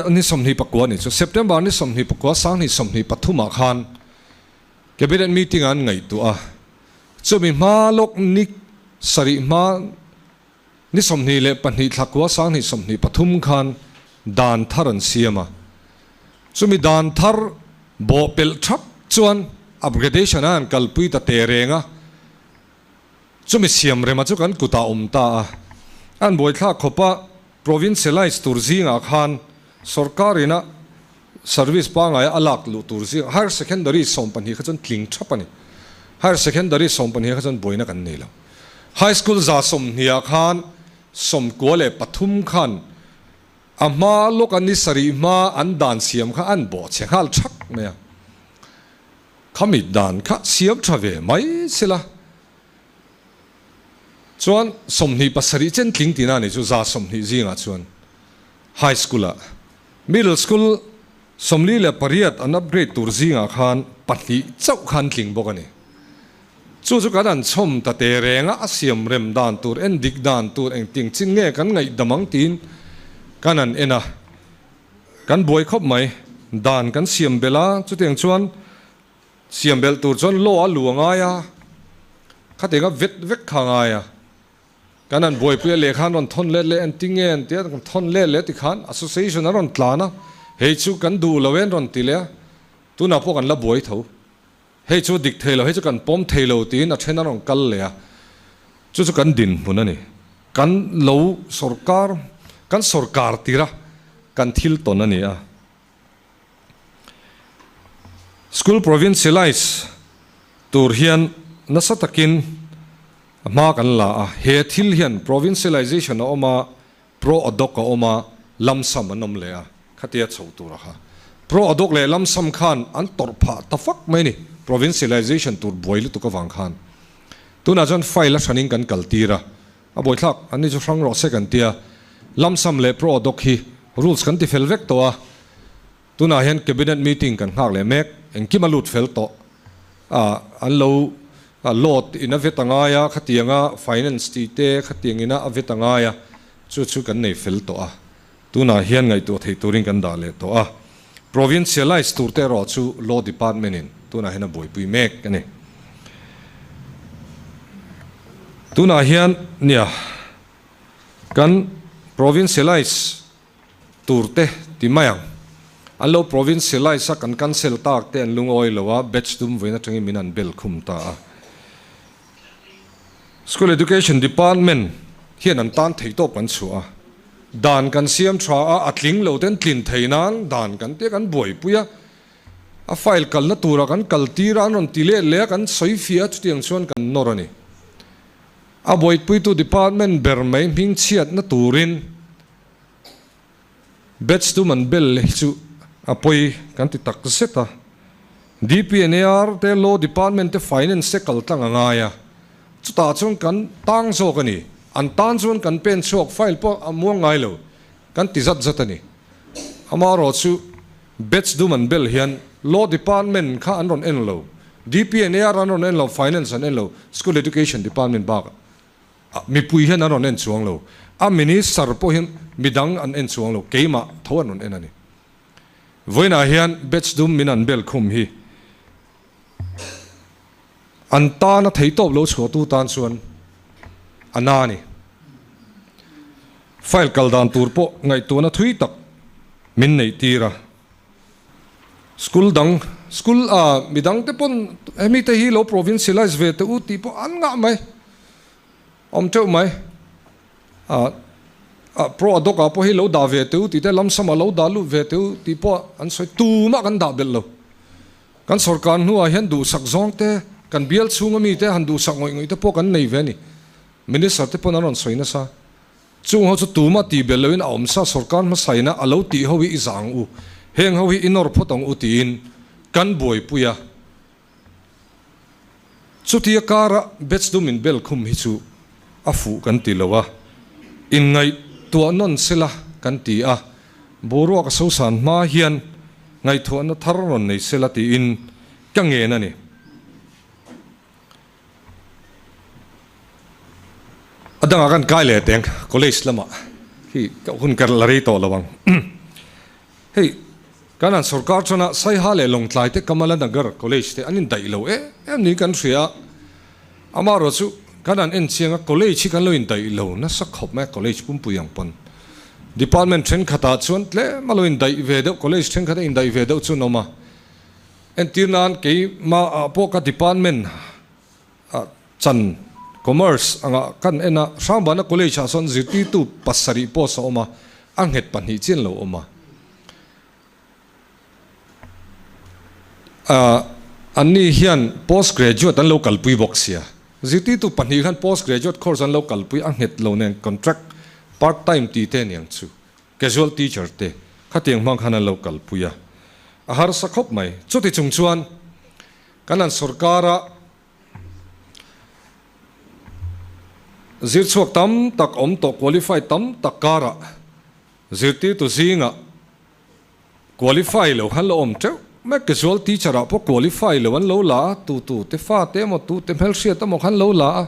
ni 29 ni chu September ni 29 2023 ah khan Cabinet meeting an ngaihtuah a, chumi hma lawk ni sarih hma ni 22 thla kua 2023 khan dan thar an siam a, chumi dan thar bawhpelh thap chuan upgradation a an kalpui ta teh reng a. Chumi siam rema chu kan kutah awm ta a, an buaithlak khawpa provincialise tur zingah khan sorkarina service pangaia a lak luh tur zingah higher secondary 12 kha chuan tling thap a ni. Higher secondary 12 kha chuan buaina kan nei lo. High school 120 khan 93 khan a hma lawka ni sarih hma an dan siam kha an bawh chhe nghal thak mai a. Khami dan kha siam tha ve mai sela chuan 27 chen tling tina ni chu 120 zingah chuan high school ah middle school 48 an upgrade tur zingah khan pahnih chauh khan tling bawk a ni. Chu chu kan an chhawm ta te reng a, a siam rem dan tur en dik dan tur engting chin nge kan ngaihdam ang tiin kan an en a. Kan buai khawp mai. Dan kan siam belh a, chutiang chuan siam belh tur chuan law a lu a ngai a, khatianga vet vek kha a ngai a. Kan han buaipui a, lehkha an rawn thawn let leh an ti nge an ti a, kan thawn let leh tikhan association an rawn tlan a, hei chu kan duh lo e an rawn ti leh a, tunah pawh kan la buai tho. Hei chu dik thei lo, hei chu kan pawm thei lo tiin a then a rawn kal leh a, chu chu kan dinhmun a ni. Kan lo sawrkar, kan sawrkar tira kan thil tawn a ni a. School provincialise tur hian nasa takin hma kan la a, he thil hian provincialization a awm a, Pro adhoc a awm a, lump sum an awm leh a, khatia chho tur a kha. Pro adhoc leh lump sum khan an tawrh phah ta fak mai a ni, provincialization tur buai lutuk avang khan. Tunah chuan file a hranin kan kal tir a, a buaithlak an ni chu hrang rawh se kan tia, lump sum leh pro adhoc hi rules kan ti fel vek tawh a, tunah hian cabinet meeting kan nghak leh mek, engkim a lut fel tawh a, an lo load in a vet a ngai a, khatianga finance tih te khatiang ina a vet a ngai a, chu chu kan nei fel tawh a, tunah hian ngaihtuah theih turin kan dah leh tawh a, provincialise tur te erawh chu law department in tunah hian a buaipui mek a ni. Tunah hian nia kan provincialise tur te ti mai ang. An lo provincialise a, kan cancel tak te an lungawi lo a, batch dum vawiin atangin min an bel khum ta a. School Education Department hian an tan thei tawp kan chhuah a, dan kan siam tha a, a tling lo ten tlin thei nan dan kan tia kan buaipui a, a file kalna tura kan kal tir a, an rawn ti let leh a, kan sawi fiah a, chutiang chuan kan nawr a ni. A buaipuitu department ber mai hmingchhiatna turin Batch dum an bel hi chu a pawi kan ti tak zet a. DPNAR te, Law Department te, Finance te kal tlang a ngai a. Chutah chuan kan tang zawk a ni. An tan chuan kan pen chhuak file pawh a muang ngai lo. Kan ti zat zat a ni. Amaherawh chu Batch dum an bel hian Law Department kha an rawn en lo, DPNAR an rawn en lo, Finance an en lo, School Education Department bak mipui hian an rawn en chuang lo. A Minister pawh hian midang an en chuang lo, keimah tho an rawn en a ni. Vawiinah hian batch dum min an bel khum hi an tana theitawp lo chhuahtu tan chuan a na a ni. File kal dan tur pawh ngaihtuahna thui tak min neih tir a. School dang, school a midang te pawn hemi te hi lo provincialize ve teh u tih pawh an ngah mai. Awm teuh mai. A a pro ad hoc ah pawh hi lo dah ve teu tih te lump sum ah lo dah lut ve teu tih pawh an sawi tumah kan dah belh lo. Kan sorkar hnuah hian duhsak zawng te, kan bial chhunga mite han duhsak ngawih ngawih te pawh kan nei ve a ni. Minister te pawn an rawn sawi nasa. Chung ho chu tumah tih belh loin a awm sa sorkar hmasaina a lo tih ho hi i zah ang u, heng ho hi i nawr phawt ang u tiin kan buaipui a. Chutia kara batch dum in bel khum hi chu a fuh kan ti lo a, inngaihtuah nawn sela kan ti a, boruak a sosan hma hian ngaihtuahna thar rawn nei sela tiin ka ngen a ni. A dangah kan kai leh teng college lamah khi ka hun ka la rei tawh lo ang. Hei kan han sorkar chuan a Saiha leh Lawngtlai te Kamala Nagar college te an indaih lo em em niin kan hria a, amaherawh chu kan han en chiang a college hi kan lo indaih lo nasa khawp mai a college pumpui ang pawn department thenkhatah chuan tlem a lo indaih ve deuh college thenkhat a indaih ve deuh chu an awm a. Entir nan keimah ah pawh ka department ah chan Commerce anga kan en a, Hrangbana College ah sawn zirtirtu pasarih post a awm a, a nghet pahnih chian lo awm a. Anni hian post graduate an lo kalpui bawk sia. Zirtirtu pahnih khan post graduate course an lo kalpui a nghet lo nen contract part time tih te aniang chu. Casual teacher te khatiang hmang khan an lo kalpui a, a harsa khawp mai. Chuti chung chuan kan han sorkara zirchhuak tam tak awm tawh qualified tam tak karah zirtirtu zingah qualify lo khan lo awm teuh mai. Casual teacher ah pawh qualify lo an lo la a, tu tu te fa te emaw tu te hmelhriat emaw khan lo la a,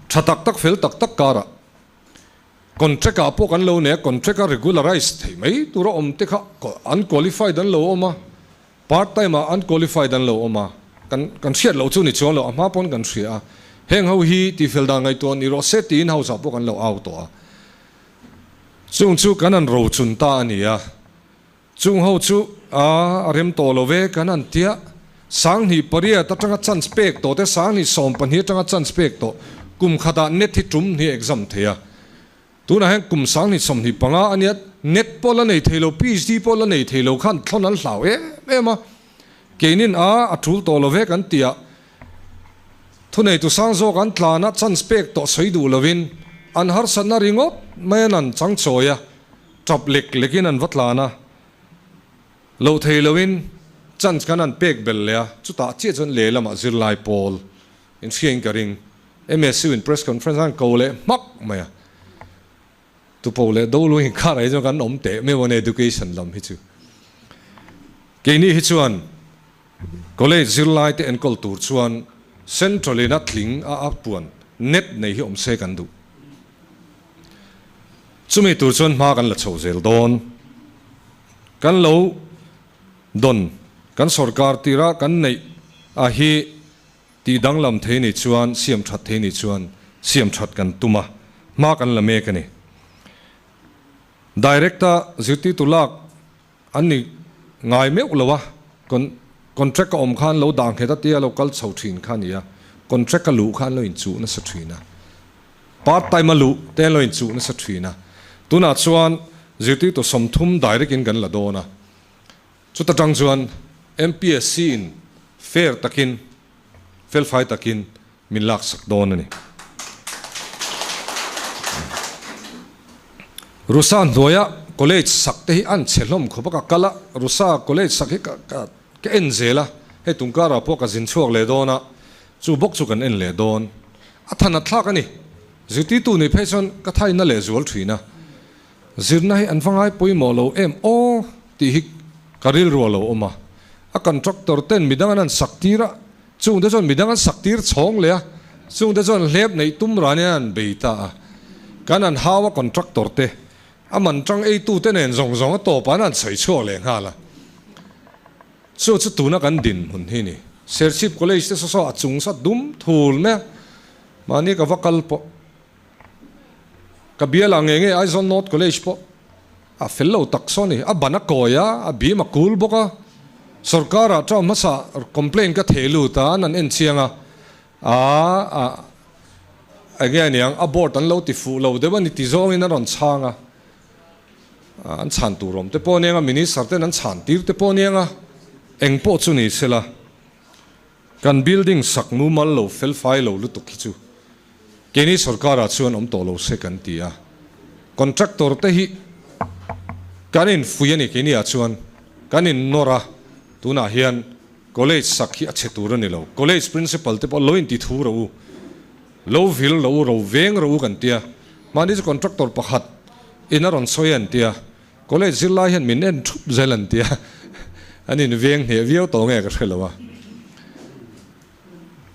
tha tak tak fel tak tak karah Contract ah pawh kan lo nei a, contract a regularize thei mai tur a awm te kha unqualified an lo awm a, part time ah unqualified an lo awm a, kan kan hriat loh chu ni chuang lo, a hma pawn kan hria a, heng ho hi tifel dan ngaihtuah ni rawh se tiin house ah pawh kan lo au tawh a, chung chu kan han rochun ta a ni a. Chung ho chu a rem tawh lo ve kan han tia, Sanghnih pariat atanga chance pek tawh te, Sanghnih 12 atanga chance pek tawh, kum khatah net hi tum hnih exam thei a. Tunah hian kum Sanghnih 25 a nia, net pawh la nei thei lo, PhD pawh la nei thei lo khan thlawn an hlau em em a. Keinin a a tul tawh lo ve kan tia, thuneitu sang zawk an tlan a, chance pek tawh sawi duh lovin an harsatna ringawt mai an an changchawi a. Tap lek lekin an va tlan a, loh thei loin chance khan an pek belh leh a, chutah chiah chuan lehlamah zirlai pawl inhriain ka ring. MSU in press conference an ko leh hmak mai a, tupo leh do lu inkar ah hi chuan kan awm teh meuh a ni education lam hi chu. Keini hi chuan college zirlai te enkawl tur chuan central in a tling a a puan net nei hi awm se kan duh. Chumi tur chuan hma kan la chho zel dawn. Kan lo dawn kan sorkar tira kan neih a hi tih danglam thei ni chuan siam that thei ni chuan siam that kan tum a, hma kan la mek a ni. Direct a zirtirtu lak an ni ngai meuh lo a, contract a awm khan lo dah nghet a tia lo kal chho thin kha a ni a, contract a luh khan lo inchuh nasa thin a, part time a luh te an lo inchuh nasa thin a, tunah chuan zirtirtu 30 direct in kan la dawn a, chuta tang chuan MPSC in fair takin, felfai takin min laksak dawn a ni. Rusa hnuaia college sak te hi an chhe hlawm khawp a, ka kal a, Rusa college sak hi ka ka ka en zel a, hei tungkarah pawh ka zin chhuak leh dawn a, chu bawk chu kan en leh dawn. A than a thlak a ni. Zirtirtu nih phei chuan ka thaina leh zual thin a, zirna hi an va ngai pawimawh lo em aw tih hi ka rilru a lo awm a, a contractor ten midang an han sak tir a, Chungte chuan midang an sak tir chhawng leh a, chungte chuan hlep neih tum ran in an bei ta a. Kan an hau a contractor te, a man tang eitu te nen zawng zawng a tawp ah an han sawi chhuak leh nghal a. Chu chu tuna kan dinhmun hi ni. Serchhip College te saw saw a chung sa dum thul mai a, mahni ka va kal pawh. Ka bial ah ngei ngei Aizawl North College pawh a fel lo tak saw ni. A ban a kawi a, a bim a kul bawk a. Sorkar ah term hmasa complaint ka theh lut a, an an en chiang a, aa a Enge aniang a board an lo ti fuh lo deuh a ni ti zawngin a rawn chhang a, an chhan tur awm te pawh aniang a, minister ten an chhan tir te pawh aniang a, eng pawh chu ni sela kan building sak mumal lo fel fai lo lutuk hi chu keini sorkar ah chuan awm tawh lo se kan ti a, contractor te hi kan in fui a ni keini ah chuan kan in nawr a, tunah hian College sak hi a chhe tur a ni lo. College principal te pawh lo inti thu rawh u, lo vil rawh u, ro veng rawh u kan tia. Mahni chu contractor pakhat in a rawn sawi an tia. College zirlai hian min en thup zel an tia. An in veng hneh viau tawh nge ka hre lo a.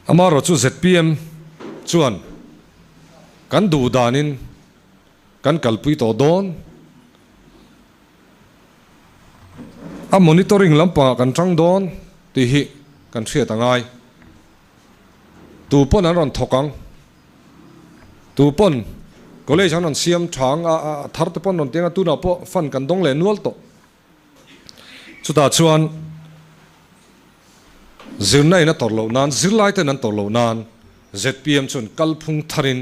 Amaherawh chu zpm chuan kan duh danin kan kalpui tawh dawn. A monitoring lampangah kan tang dawn tih hi kan hriat a ngai. Tu pawn an rawn thawk ang, tu pawn college an rawn siam tha ang a, a thar te pawn rawn ti ang a, tunah pawh fund kan dawng leh nual tawh. Chutah chuan zirna in a tawrh loh nan, zirlai ten an tawrh loh nan zpm chuan kalphung tharin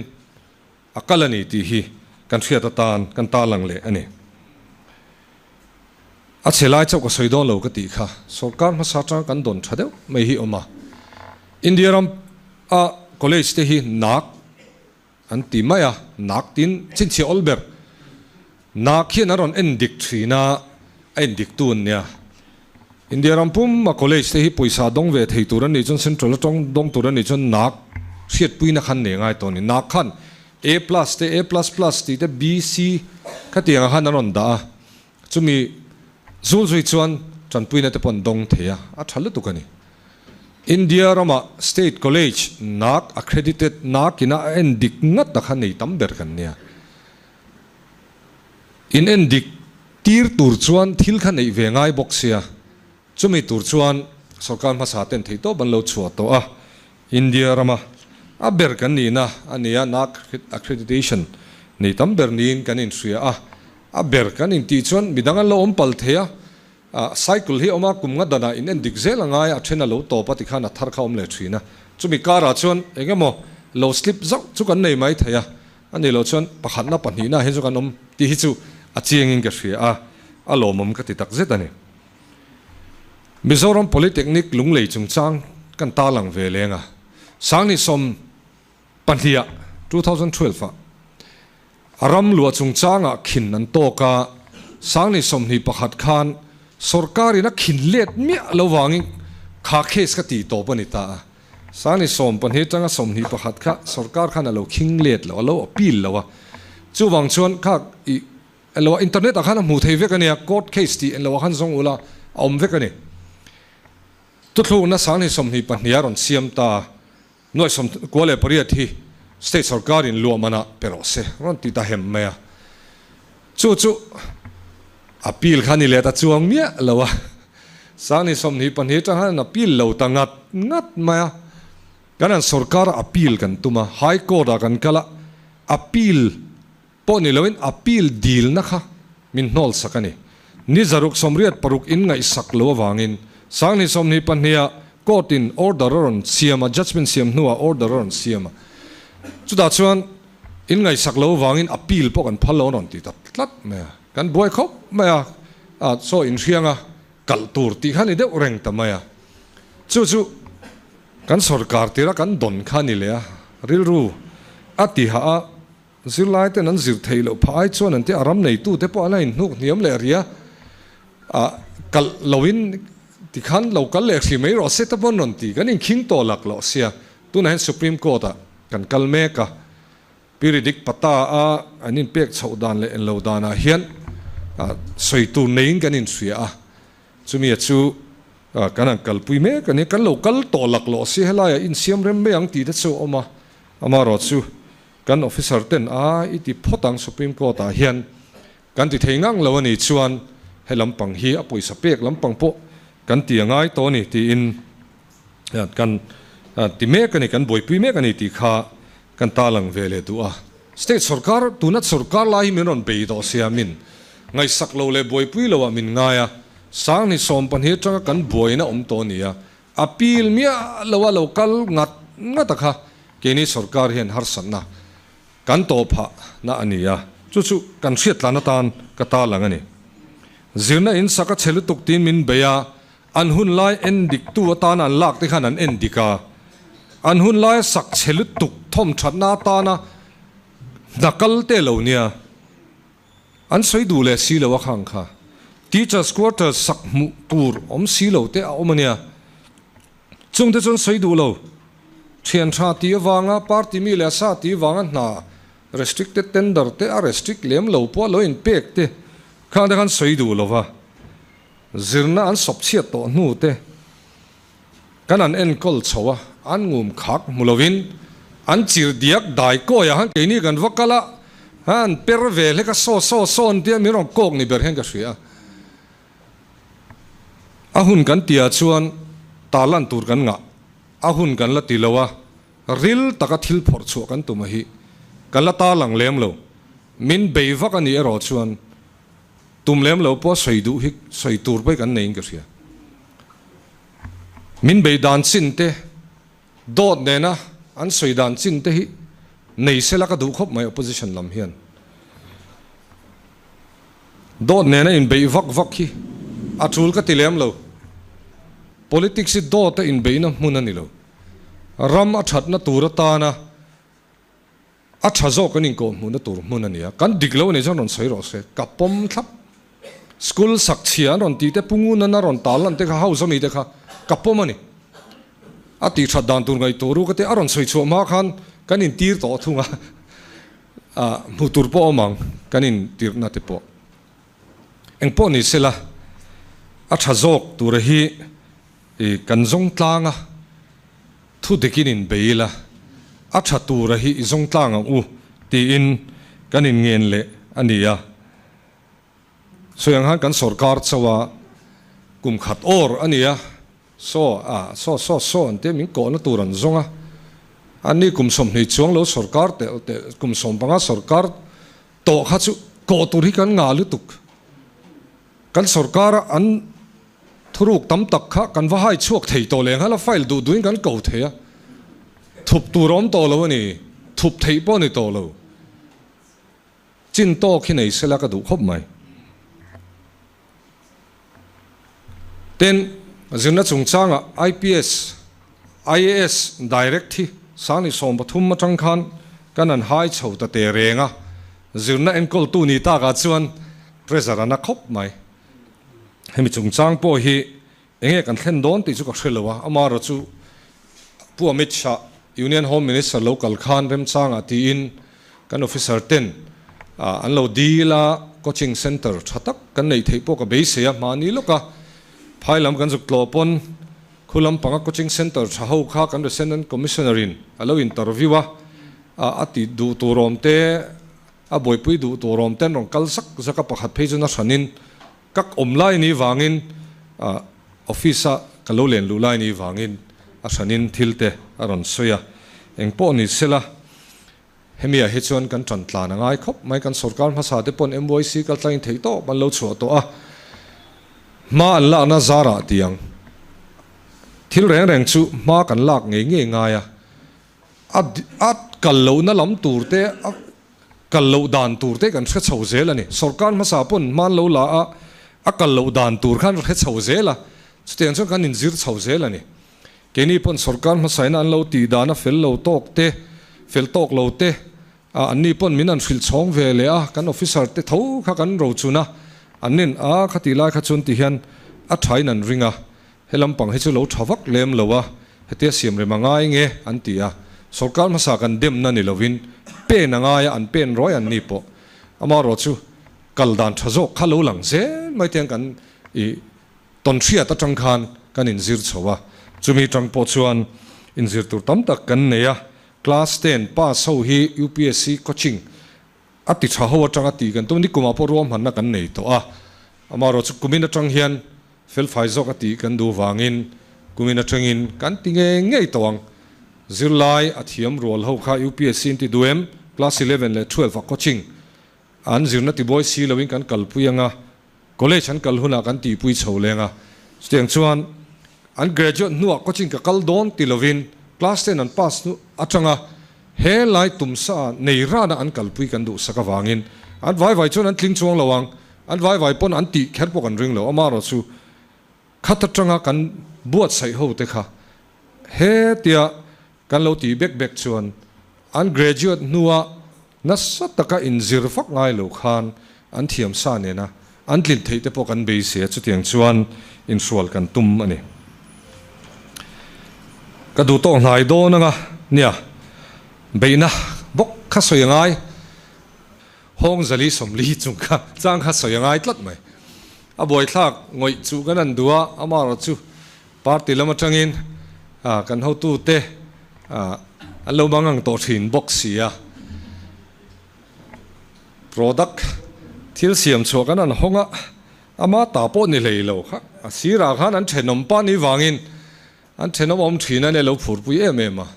A kal a ni tih hi kan hriat atan kan tarlang leh a ni. A chhe lai chauh ka sawi dawn lo ka tih kha sorkar hmasa atanga kan dawn tha deuh mai hi awm a. India ram a college te hi nak an ti mai a, nak tin chhinchhiah awl ber. Nak hian a rawn en dik thin a, a en dik tu an nia. India ram pum a college te hi pawisa dawng ve thei tur an nih chuan central atang dawng tur an nih chuan nak hriatpuina khan nei ngai tawh a ni. Nak khan A plus te A plus plus tih te B, C khatiang ah khan an rawn dah a, chumi zul zui chuan tanpuina te pawh an dawng thei a, a tha lutuk a ni. India ramah state college nak accredited nak ina a en dik ngat a kha nei tam ber kan nia. In en dik tir tur chuan thil kha neih ve ngai bawk sia, chumi tur chuan sorkar hmasa ten theih tawp an lo chhuah tawh a, India rama a ber kan nihna a ni a, NAAC accreditation nei tam ber niin kan inhria a, a ber kan intih chuan midang an lo awm pal thei a, Cycle hi a awm a, kum nga danah in en dik zel a ngai a, a then a lo tawp a tikhan a thar kha a awm leh thin a. Chumi karah chuan eng emaw lo slip zauh chu kan nei mai thei a, a nih loh chuan pakhatna pahnihna hian chu kan awm tih hi chu a chiangin ka hria a, a lawmawm ka ti tak zet a ni. Mizoram Polytechnic Lunglei chungchang kan tarlang ve leng a, Sangni sawm pahniha, 2012 ah, a ram luah chungchangah khin an tawk a, Sangni 21 khan sorkarin a khin let miah lo vangin kha case kha tih tawp a ni ta a. Sangni 12 atanga 21 kha sorkar khan a lo khing let lo, a lo appeal lo a. Chuvang chuan kha i eng lo internet ah khan a hmuh thei vek a nia, court case tih eng lo ah khan zawng ula a awm vek a ni. Thuthlukna Sangni 22 a rawn siam ta a. Nuai 98 hi state sorkarin luah manah pe rawh se rawn ti ta hem mai a. Chu chu appeal kha ni leh ta chuang miah lo a. Sangni 22 atang khan an appeal lo ta ngat ngat mai a. Kan an sorkara appeal kan tum a, High Court ah kan kal a, appeal pawh ni loin appeal dilna kha min hnawl sak a ni. Ni 686 in ngaihsak lo avangin Sangni 22 ah court in order a rawn siam a, judgement siam hnuah order a rawn siam a. Chutah chuan in ngaihsak lo avangin appeal pawh kan phal lo a rawn ti ta tlat mai a. Kan buai khawp mai a, a chaw inhrianga kalh tur tih kha ni deuh reng ta mai a. Chu chu kan sorkar tira kan dawn kha ni leh a, rilru a ti hah a. Zirlai ten an zir theih loh phah ai chuan an ti a, ram neitu te pawh an la inhnuk hniam leh ria a, kalh loin tikhan lo kal leh hri mai rawh se te pawh an rawn ti, kan inkhing tawh lak loh sia, tunah hian Supreme Court ah kan kal mek a, Piridik Pata a an inpek chhoh dan leh enlo danah hian sawi tur neiin kan inhria a, chumi a chu kan han kalpui mek a ni, kan lo kal tawh lak loh sia helaiah insiam rem mai ang tih te chu a awm a, amaherawhchu Kan officer ten a i ti phawt ang Supreme Court ah hian kan ti thei ngang lo a nih chuan he lampang hi a pawisa pek lampang pawh kan ti a ngai tawh a ni tiin kan ti mek a ni, kan buaipui mek a ni tih kha kan tarlang ve leh duh a. State sorkar tuna sorkar lai hi min rawn bei tawh sia min ngaihsak lo leh buaipui lo ah min ngai a, Sangni 12 atanga kan buaina awm tawh a ni a, Appeal miah lo a lo kal ngat ngat a kha keini sorkar hian harsatna kan tawh phah na a ni a, chu chu kan hriat tlan atan ka tarlang a ni. Zirna in sak a chhe lutuk tiin min bei a, an hun lai en dik tu atana an lak te khan an en dik a, an hun laia sak chhe lutuk thawm thatna atana hna kal te lo nia. An sawi duh leh si lo a khang kha. Teachers quarters sak hmuh tur awm si lo te a awm a nia. Chung te chuan sawi duh lo. Thian tha tih avanga party mi leh a sa tih avanga hna restricted tender te a restrict lem lo pawh a lo inpek te khang te khan sawi duh lo va. Zirna an sawp chhiat tawh hnu te kan an enkawl chho a, an ngum khak hmu lovin an chir diak dai kawi ah khan keini kan va kal a, an per ve hlek a saw saw saw an tia min rawn kawk ni ber hian ka hria a. A hun kan tih ah chuan tarlan tur kan ngah, a hun kan la ti lo a, ril taka thil phawrh chhuah kan tum a hi kan la tarlang lem lo, min bei vak a nih erawh chuan Tum lem lo pawh sawi duh hi sawi tur pawh hi kan neiin ka hria. Min bei dan chin te, dawt nena an sawi dan chin te hi nei sela ka duh khawp mai opposition lam hian. Dawt nena inbeih vak vak hi a tul ka ti lem lo. Politics hi dawta inbeihna hmun a ni lo. Ram a thatna tur atana A tha zawk kan inkawh hmuhna tur hmun a nia, kan dik lo a nih chuan rawn sawi rawh se, ka pawm thlap. School sak chhia an rawn tih te, Pu Ngunan a rawn tal lan te kha, house ami te kha ka pawm a ni. A tih that dan tur ngaihtuah ru ka ti, a rawn sawi chhuah hma khan kan intir tawh thung a, hmuh tur pawh awm ang kan intirhna te pawh. Engpawh ni sela, a tha zawk tura hi kan zawng tlang a. Thu dikin in bei ila, a tha tura hi i zawng tlang ang u tiin kan in ngen leh a ni a. Sawi ang khan kan sorkar chauh a, kum khat awr a ni a, saw a saw saw saw an tia min kawhna tur an zawng a, ani kum 20 chuang lo sorkar telh telh kum 15 sorkar tawh kha chu kawh tur hi kan ngah lutuk. Kan sorkara an thuruk tam tak kha kan va hai chhuak thei tawh leh nghal a, file duh duhin kan ko thei a, thup tur a awm tawh lo a ni, thup theih pawh a ni tawh lo. Chin tawk hi nei sela ka duh khawp mai. Tin, zirna chungchangah IPS, IAS direct hi sangni 13 atang khan kan han hai chho ta te reng a, zirna enkawltu ni takah chuan Pressure a na khawp mai. Hemi chungchang pawh hi enge kan thlen dawn tih chu ka hre lo a, amaherawh chu Pu Amit Shah, Union Home Minister lo kal khan remchangah tiin kan officer ten an lo dil a, coaching centre tha tak kan neih theih pawh ka beisei a, mahni lawka phai lam kan zuk tlawh pawn khu lampanga coaching centre tha ho kha kan Resident Commissioner in a lo interview a, a ti duh tur awm te A buaipui duh tur awm ten rawn kal zak zak a, pakhat phei chu na hranin ka awm lai ni vangin office a ka lo len luh lai ni vangin a hranin thil te a rawn sawi a, eng pawh ni sela hemi ah hi chuan kan tan tlan a ngai khawp mai, kan sorkar hmasa te pawn MYC kal tlangin theih tawp an lo chhuah tawh a, hma an lakna zarah tiang thil reng reng chu hma kan lak ngei ngei ngai a. A a kal lohna lam tur te, a kal loh dan tur te kan hre chho zel a ni. Sorkar hmasa pawn hman lo la a, a kal loh dan tur khan hre chho zel a, chutiang chuan kan inzir chho zel a ni. Keini pawn sorkar hmasaina an lo tih dan a fel lo tawk te, fel tawk lo te, a anni pawn min an hrilh chhawng ve leh a, kan officer te tho kha kan rochun a, an nin a khatih lai kha chuan ti hian a thain an ring a, He lampang hi chu lo tha vak lem lo a, hetia siam rem a ngai nge an ti a, sorkar hmasa kan demna ni lovin pen a ngai a, an pen ruai an ni pawh. Amaherawh chu kal dan tha zawk kha lo lang zel mai te kan i tawnhriat atang khan kan inzir chho a, chumi tang pawh chuan inzir tur tam tak kan nei a, class ten pass ho hi UPSC coaching a ti tha ho atanga tih kan tum, nikumah pawh ruahmanna kan nei tawh a, amaherawh chu kumin atang hian Felfai zawk a tih kan duh vangin kumin atangin kan ti ngei ngei tawh ang. Zirlai a thiam rual ho kha UPSC in ti duh em? Class 11 leh 12 ah coaching an zirna tibuai si loin kan kalpui anga, college an kal hunah kan tihpui chho leng a. Chutiang chuan an graduate hnuah coaching ka kal dawn ti lovin class ten an pass hnu atanga. He lai tumsa nei rana an kalpui kan duhsak avangin an vai vai chuan an tling chuang lo ang, an vai vai pawn an tih kher pawh kan ring lo. Amaherawhchu chu khat atanga kan buatsaih ho te kha hetia kan lo tih bek bek chuan an graduate hnua nasa taka inzir vak ngai lo khan an thiam sa nena an tlin theih te pawh kan beisei a, chutiang chuan inhrual kan tum a ni. Ka duh tawk hnai dawn anga nia, beihna bawk kha sawi a ngai, hawng zali 40 chung kha chang kha sawi a ngai tlat mai. A buaithlak ngawih chu kan han duh a, amaherawh chu party lam atangin kan hotute an lo mangang tawh thin bawk si a. Product thil siam chhuah kan han hawng a, ama ta pawh ni hlei lo kha a sirah khan an thenawm pa ni vangin an thenawm awm thin a nia lo phurpui em em a,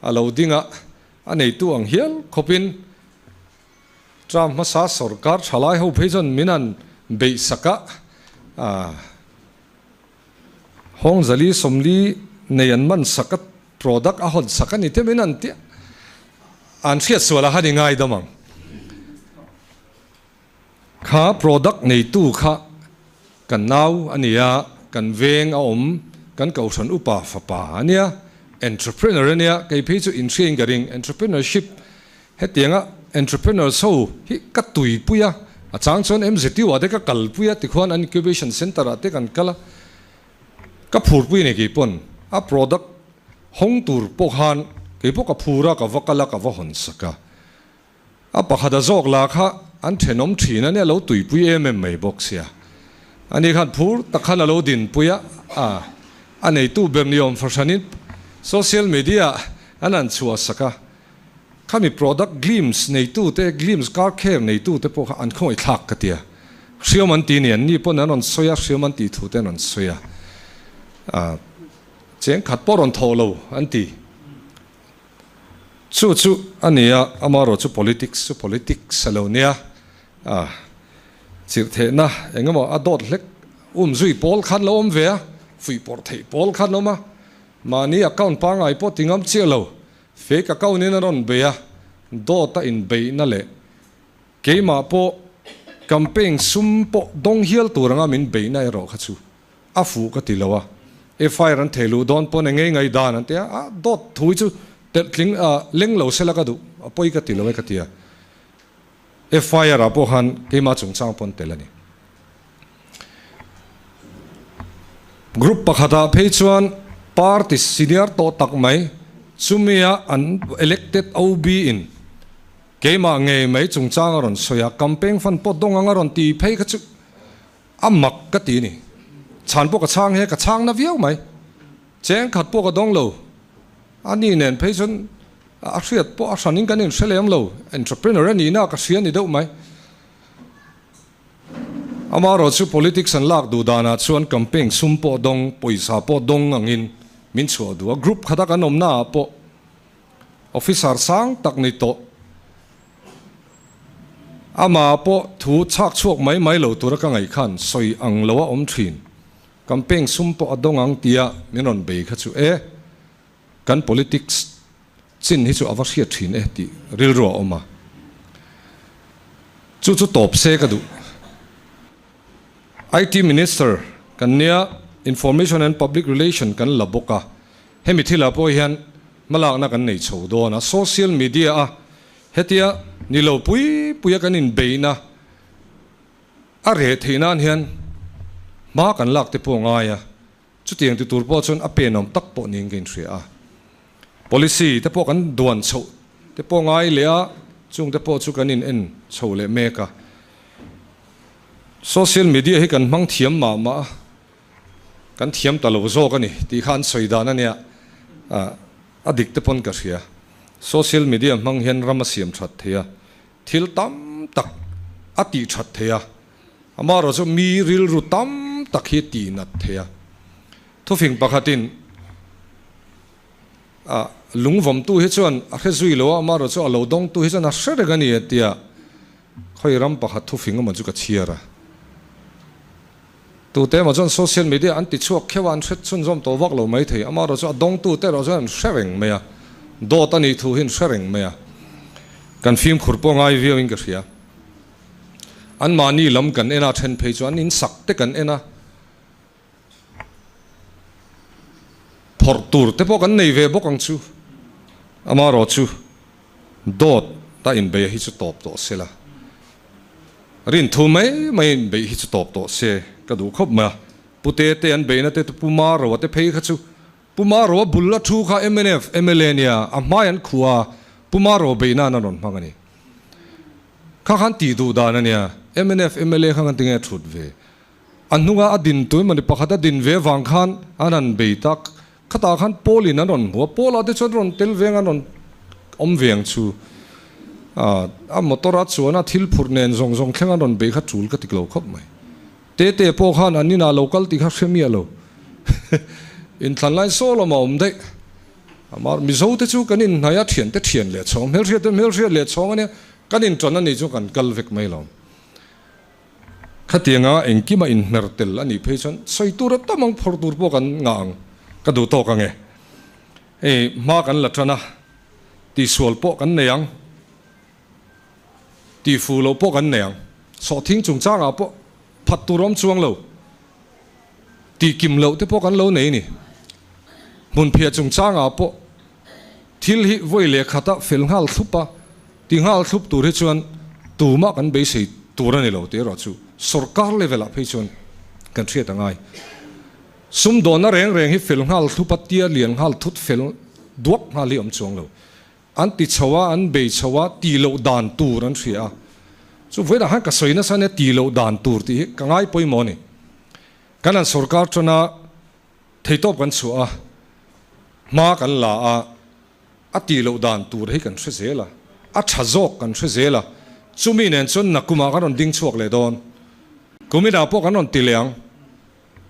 a lo ding a, a neitu ang hial khawpin term hmasa sorkar thalai ho phei chuan min han beih sak a, hawng 440 nei an man sak a. Product a hawn sak a ni te min an tia an hriat sual a han i ngai dam ang. Kha product neitu kha kan nau a nia, kan veng a awm, kan kohhran upa fapa a nia, entrepreneur a nia, kei phei chu inhriain ka ring, entrepreneurship hetianga entrepreneurs ho hi ka tuipui a, a chang chuan MZU ah te ka kalpui a, tikhuan an incubation center ah te kan kal a, Ka phurpui nei kei pawn a product hawng tur pawh khan kei pawh ka phur a, ka va kal a, ka va hawn sak a. A pakhat a zawk lah kha an thenawm thin a nia, lo tuipui em em mai bawk sia. Ani khan phur tak khan a lo dinpui a, a a neitu ber ni awm fahranin social media an han chhuah sak a. Khami product Glims neitute, Glims car care neitute pawh kha an khawngaih thlak ka tia. Hriam an ti ni, an ni pawn an rawn sawi a, hriam an tih thu te an rawn sawi a. Ah, cheng khat pawh rawn thawh lo an ti. Chu chu a ni a, amaherawh chu politics chu politics a lo nia. Ah, chirhthehna eng emaw a dawt hlek um zui pawl khan lo awm ve a, fuihpawrh theih pawl khan awm a, mahni account pangngai pawh ti ngam chiah lo. Fake account in a rawn bei a, dawt a inbeihna leh keimah pawh campaign sum pawh dawng hial tur anga min beihna erawh kha chu a fuh ka ti lo a, FIR an thei luh dawn pawn engei ngai dan an ti a, a dawt thu hi chu telh tling leng lo sela ka duh, a pawi ka ti lo e ka ti a, FIR ah pawh khan keimah chungchang pawn tel a ni. Group pakhatah phei chuan party senior tawh tak mai chumia an elected OB in keimah ngei mai chungchang a rawn sawi a, campaign fund pawh dawng ang a rawn ti phei kha chu a mak ka ti a ni. Chhan pawh ka chhang he ka chhang na viau mai. Cheng khat pawh ka dawng lo. A ni nen phei chuan a hriat pawh a hranin kan inhre lem lo. Entrepreneur a nihna ka hria ni deuh mai. Amaherawh chu politics an lak duh danah chuan campaign sum pawh dawng, pawisa pawh dawng angin min chhuah duh a. Group khata kan awmnaah pawh officer sang tak ni tawh. Amah pawh thu chhak chhuak mai mai lo tura ka ngaih khan sawi ang lo a awm thin. Campaign sum pawh a dawng ang tia min rawn bei kha chu e, kan politics chin hi chu a va hriat thin e tih rilru a awm a. Chu chu tawp se ka duh. IT Minister kan nia, Information and Public Relation kan la bawk a, hemi thilah pawh hian hmalakna kan nei chho dawn a. Social media a hetia ni lo pui puia kan inbeihna a reh theih nan hian hma kan lak te pawh a ngai a. Chutiang ti tur pawh chuan a penawm tak pawh niin ka inhria a. Policy te pawh kan duan chhoh te pawh ngai leh a, chung te pawh chu kan in en chho leh mek a. Social media hi kan hmang thiam mah mah a, kan thiam ta lo zawk a ni tih kha an sawi dan a nia, a dik te pawn ka hria. Social media hmang hian ram a siam that thei a, thil tam tak a tih that thei a, Amaherawh chu mi rilru tam tak hi tih nat thei a. Thufing pakhatin a lungvawmtu hi chuan a hre zui lo a, amaherawh chu a lo dawngtu hi chuan a hre reng a ni a tia khawi ram pakhat thufing emaw chu ka chhiar a. Tute emaw chuan social media an ti chhuak kheuh a, an hre chhunzawm tawh vak lo mai thei. Amaherawh chu a dawngtu te erawh chuan an hre reng mai a. Dawt a nih thu hi an hre reng mai a, kan fimkhur pawh ngai viau in ka hria. Anmahni lam kan en a, then phei chu an insak te kan en a, phawrh tur te pawh kan nei ve bawk ang chu. Amaherawh chu dawt a inbeih hi chu tawp tawh se la, rinthu mai mai inbeih hi chu tawp tawh se ka duh khawp mai a. Pu Tete an beihna te Pu Maroa te phei kha chu Pu Maroa bul a thu kha mnf mla nia a hmai an khuh a, Pu Maroa beih nan a rawn hmang a ni. Kha khan tih duh dan a nia, mnf mla kha kan ti nge a thut ve. A hnunga a din tu emawni pakhat a din ve vang khan an han bei tak. Khatah khan Paul in an rawn hmu a, Paul ah te chuan rawn tel veng an rawn awm ve ang chu. A motor a chuan a thil phurh nen zawng zawng thleng an rawn bei kha tul ka tik lo khawp mai. Tete pawh khan an inah lo kal tih kha hre miah lo. Inthlan lai saw lamah awm daih. Amah Mizo te chu kan inhnaih a, thiante thian leh chhawng, hmelhriat te hmelhriat leh chhawng a nia, kan intan a nih chu kan kal vek mai lo. Khatianga engkima inhmer tel a nih phei chuan sawi tur a tam ang, phawrh tur pawh kan ngah ang, ka duh tawk ang e. Hei hma kan la tan a, tihsual pawh kan nei ang. Tih fuh loh pawh kan nei ang. Sawhthing chungchangah pawh phat tur awm chuang lo. Tih kim loh te pawh kan lo nei a ni. Hmunphiah chungchangah pawh thil hi vawi leh khata fel nghal thlup a, ti nghal thlup tur hi chuan tumah kan beisei tur a ni lo tih erawh chu sorkar level ah phei chuan kan hriat a ngai. Sumdawnna reng reng hi fel nghal thlup a, tia lian nghal thut fel duak nghal hi awm chuang lo. An ti chho a, an bei chho a, tih loh dan tur an hria a. Chu vawiinah khan ka sawi nasa ania tih loh dan tur tih hi ka ngai pawimawh a ni. Kan han sorkar tana theitawp kan chhuah a, hma kan la a, a tih loh dan tur hi kan hre zel a, a tha zawk kan hre zel a, chumi nen chuan nakumah kan rawn ding chhuak leh dawn. Kuminah pawh kan rawn ti leh ang.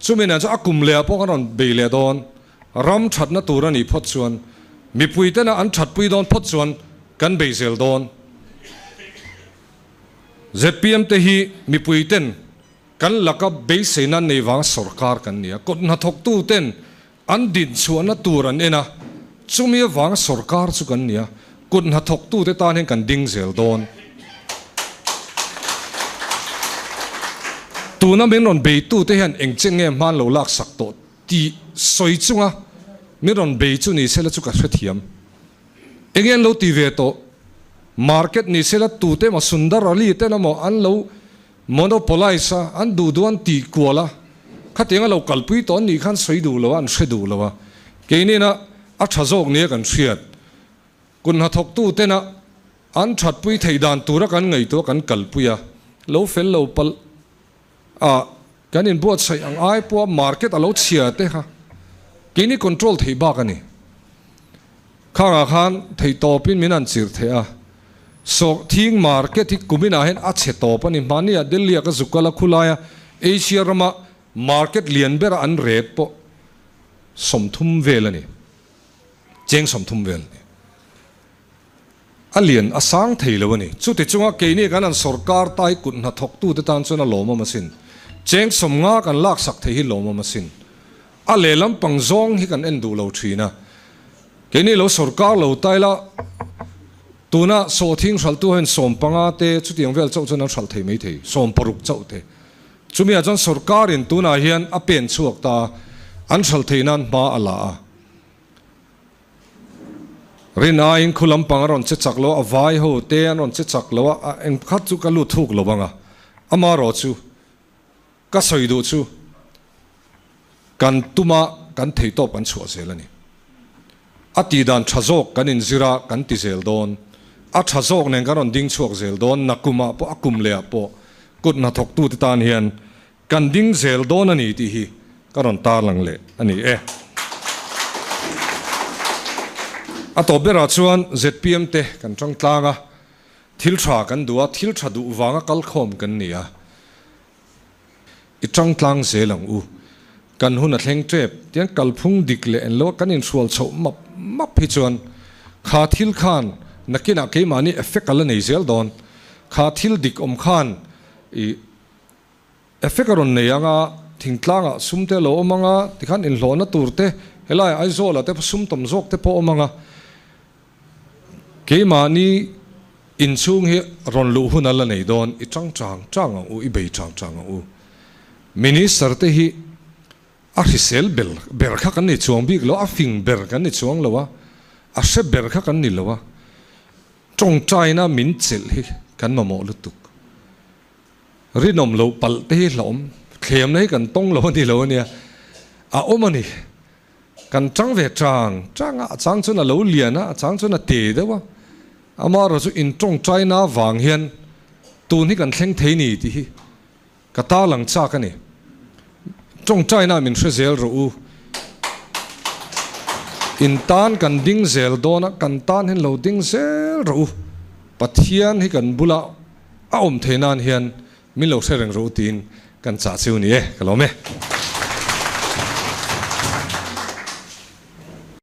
Chumi nen chuan a kum lehah pawh kan rawn bei leh dawn. Ram thatna tur a nih phawt chuan, mipui tena an thatpui dawn phawt chuan kan bei zel dawn. Zpm te hi mipui ten kan laka beiseina nei vang sorkar kan ni a, kut hnathawktu ten an dinchhuahna tur an en a, chumi avanga sorkar chu kan ni a, kut hnathawktu te tan hian kan ding zel dawn. Tuna min rawn beitu te hian eng chen nge hman lo laksak tawh tih sawi chunga min rawn bei chu ni sela chu ka hrethiam. Enge an lo ti ve tawh? Market ni sela tute emaw Sundar Ali ten emaw an lo Monopolize a, an duh duh an tih kual a, khatiang a lo kalpui tawh an nih khan sawi duh lo a, an hre duh lo a. Keinina a tha zawk nia kan hriat. Kut hnathawktu tena an thatpui theih dan tura kan ngaihtuah kan kalpui a, lo fel lo palh a, kan inbuatsaih ang ai pawha market a lo chhia te kha keini control theih bak a ni. Khangah khan theihtawpin min han chirh theih a, Sawhthing market hi kuminah hian a chhe tawp a ni. Hmaniah Delhi-ah ka zuk kal a, khulaia Asia rama market lian bera an rate pawh 30 vel a ni, cheng 30 vel a ni. A lian a sang thei lo a ni. Chuti chunga keini kan han sorkar tai kut hnathawktute tan chuan a lawmawm asin. Cheng 50 kan laksak thei hi lawmawm asin. A lehlam pang zawng hi kan en duh lo thin a. Keini lo sorkar lo ta ila, tuna sawhthing hralhtu ho hian 15 te chutiang vel chauh chuan an hralh thei mai thei, 60 chauh te. Chumi ah chuan sorkarin tunah hian a pen chhuak ta a, an hralh theih nan hma a la a. Rin aiin khu lampang a rawn che chak lo a, a vai ho te an rawn che chak lo a, a engkhat chu ka lut thuk lo ang a, amaherawh chu Ka sawi duh chu kan tuma kan theitawp kan chhuah zel a ni. A tih dan tha zawk kan inzir a, kan ti zel dawn. A tha zawk nen kan rawn ding chhuak zel dawn, nakumah pawh a kum lehah pawh kut hnathawktute tan hian kan ding zel dawn a ni tih hi ka rawn tarlang leh a ni e. A tawp berah chuan zpm te kan tang tlang a, thil tha kan duh a, thil tha duh vanga kalkhawm kan ni a. I tang tlang zel ang u. Kan hun a thleng tep tiang kalphung dik leh en lo a kan inhrual chhoh map map hi chuan kha thil khan nakinah keimahni effect a la nei zel dawn. Kha thil dik awm khan i effect a rawn nei ang a, thingtlangah sum te a lo awm ang a, tikhan inhlawhna tur te helaiah Aizawlah te sum tam zawk te pawh awm ang a. Keimahni inchhung hi rawn luh hun a la nei dawn, i tang chang chang ang u, i bei chang chang ang u. Minister te hi a hrisel bel ber kha kan ni chuang bik lo, a fing ber kan ni chuang lo a, a hre ber kha kan ni lo a, tawngtaina min chelh hi kan mamawh lutuk. Rinawm loh palh te hi hlauhawm, thlemna hi kan tawng lo a ni lo a nia, a awm a ni. Kan tang ve chang chang a, a chang chuan a lo lian a, a chang chuan a te deuh a, amaherawh chu in tawngtaina vang hian tun hi kan thleng thei ni tih hi ka tarlang chak a ni. Tawngtaina min hre zel rawh u. In tan kan ding zel dawn a, kan tan hian lo ding zel rawh u. Pathian hi kan bula a awm thei nan hian min lo hre reng rawh u tiin kan chah cheu ni e, ka lawm e.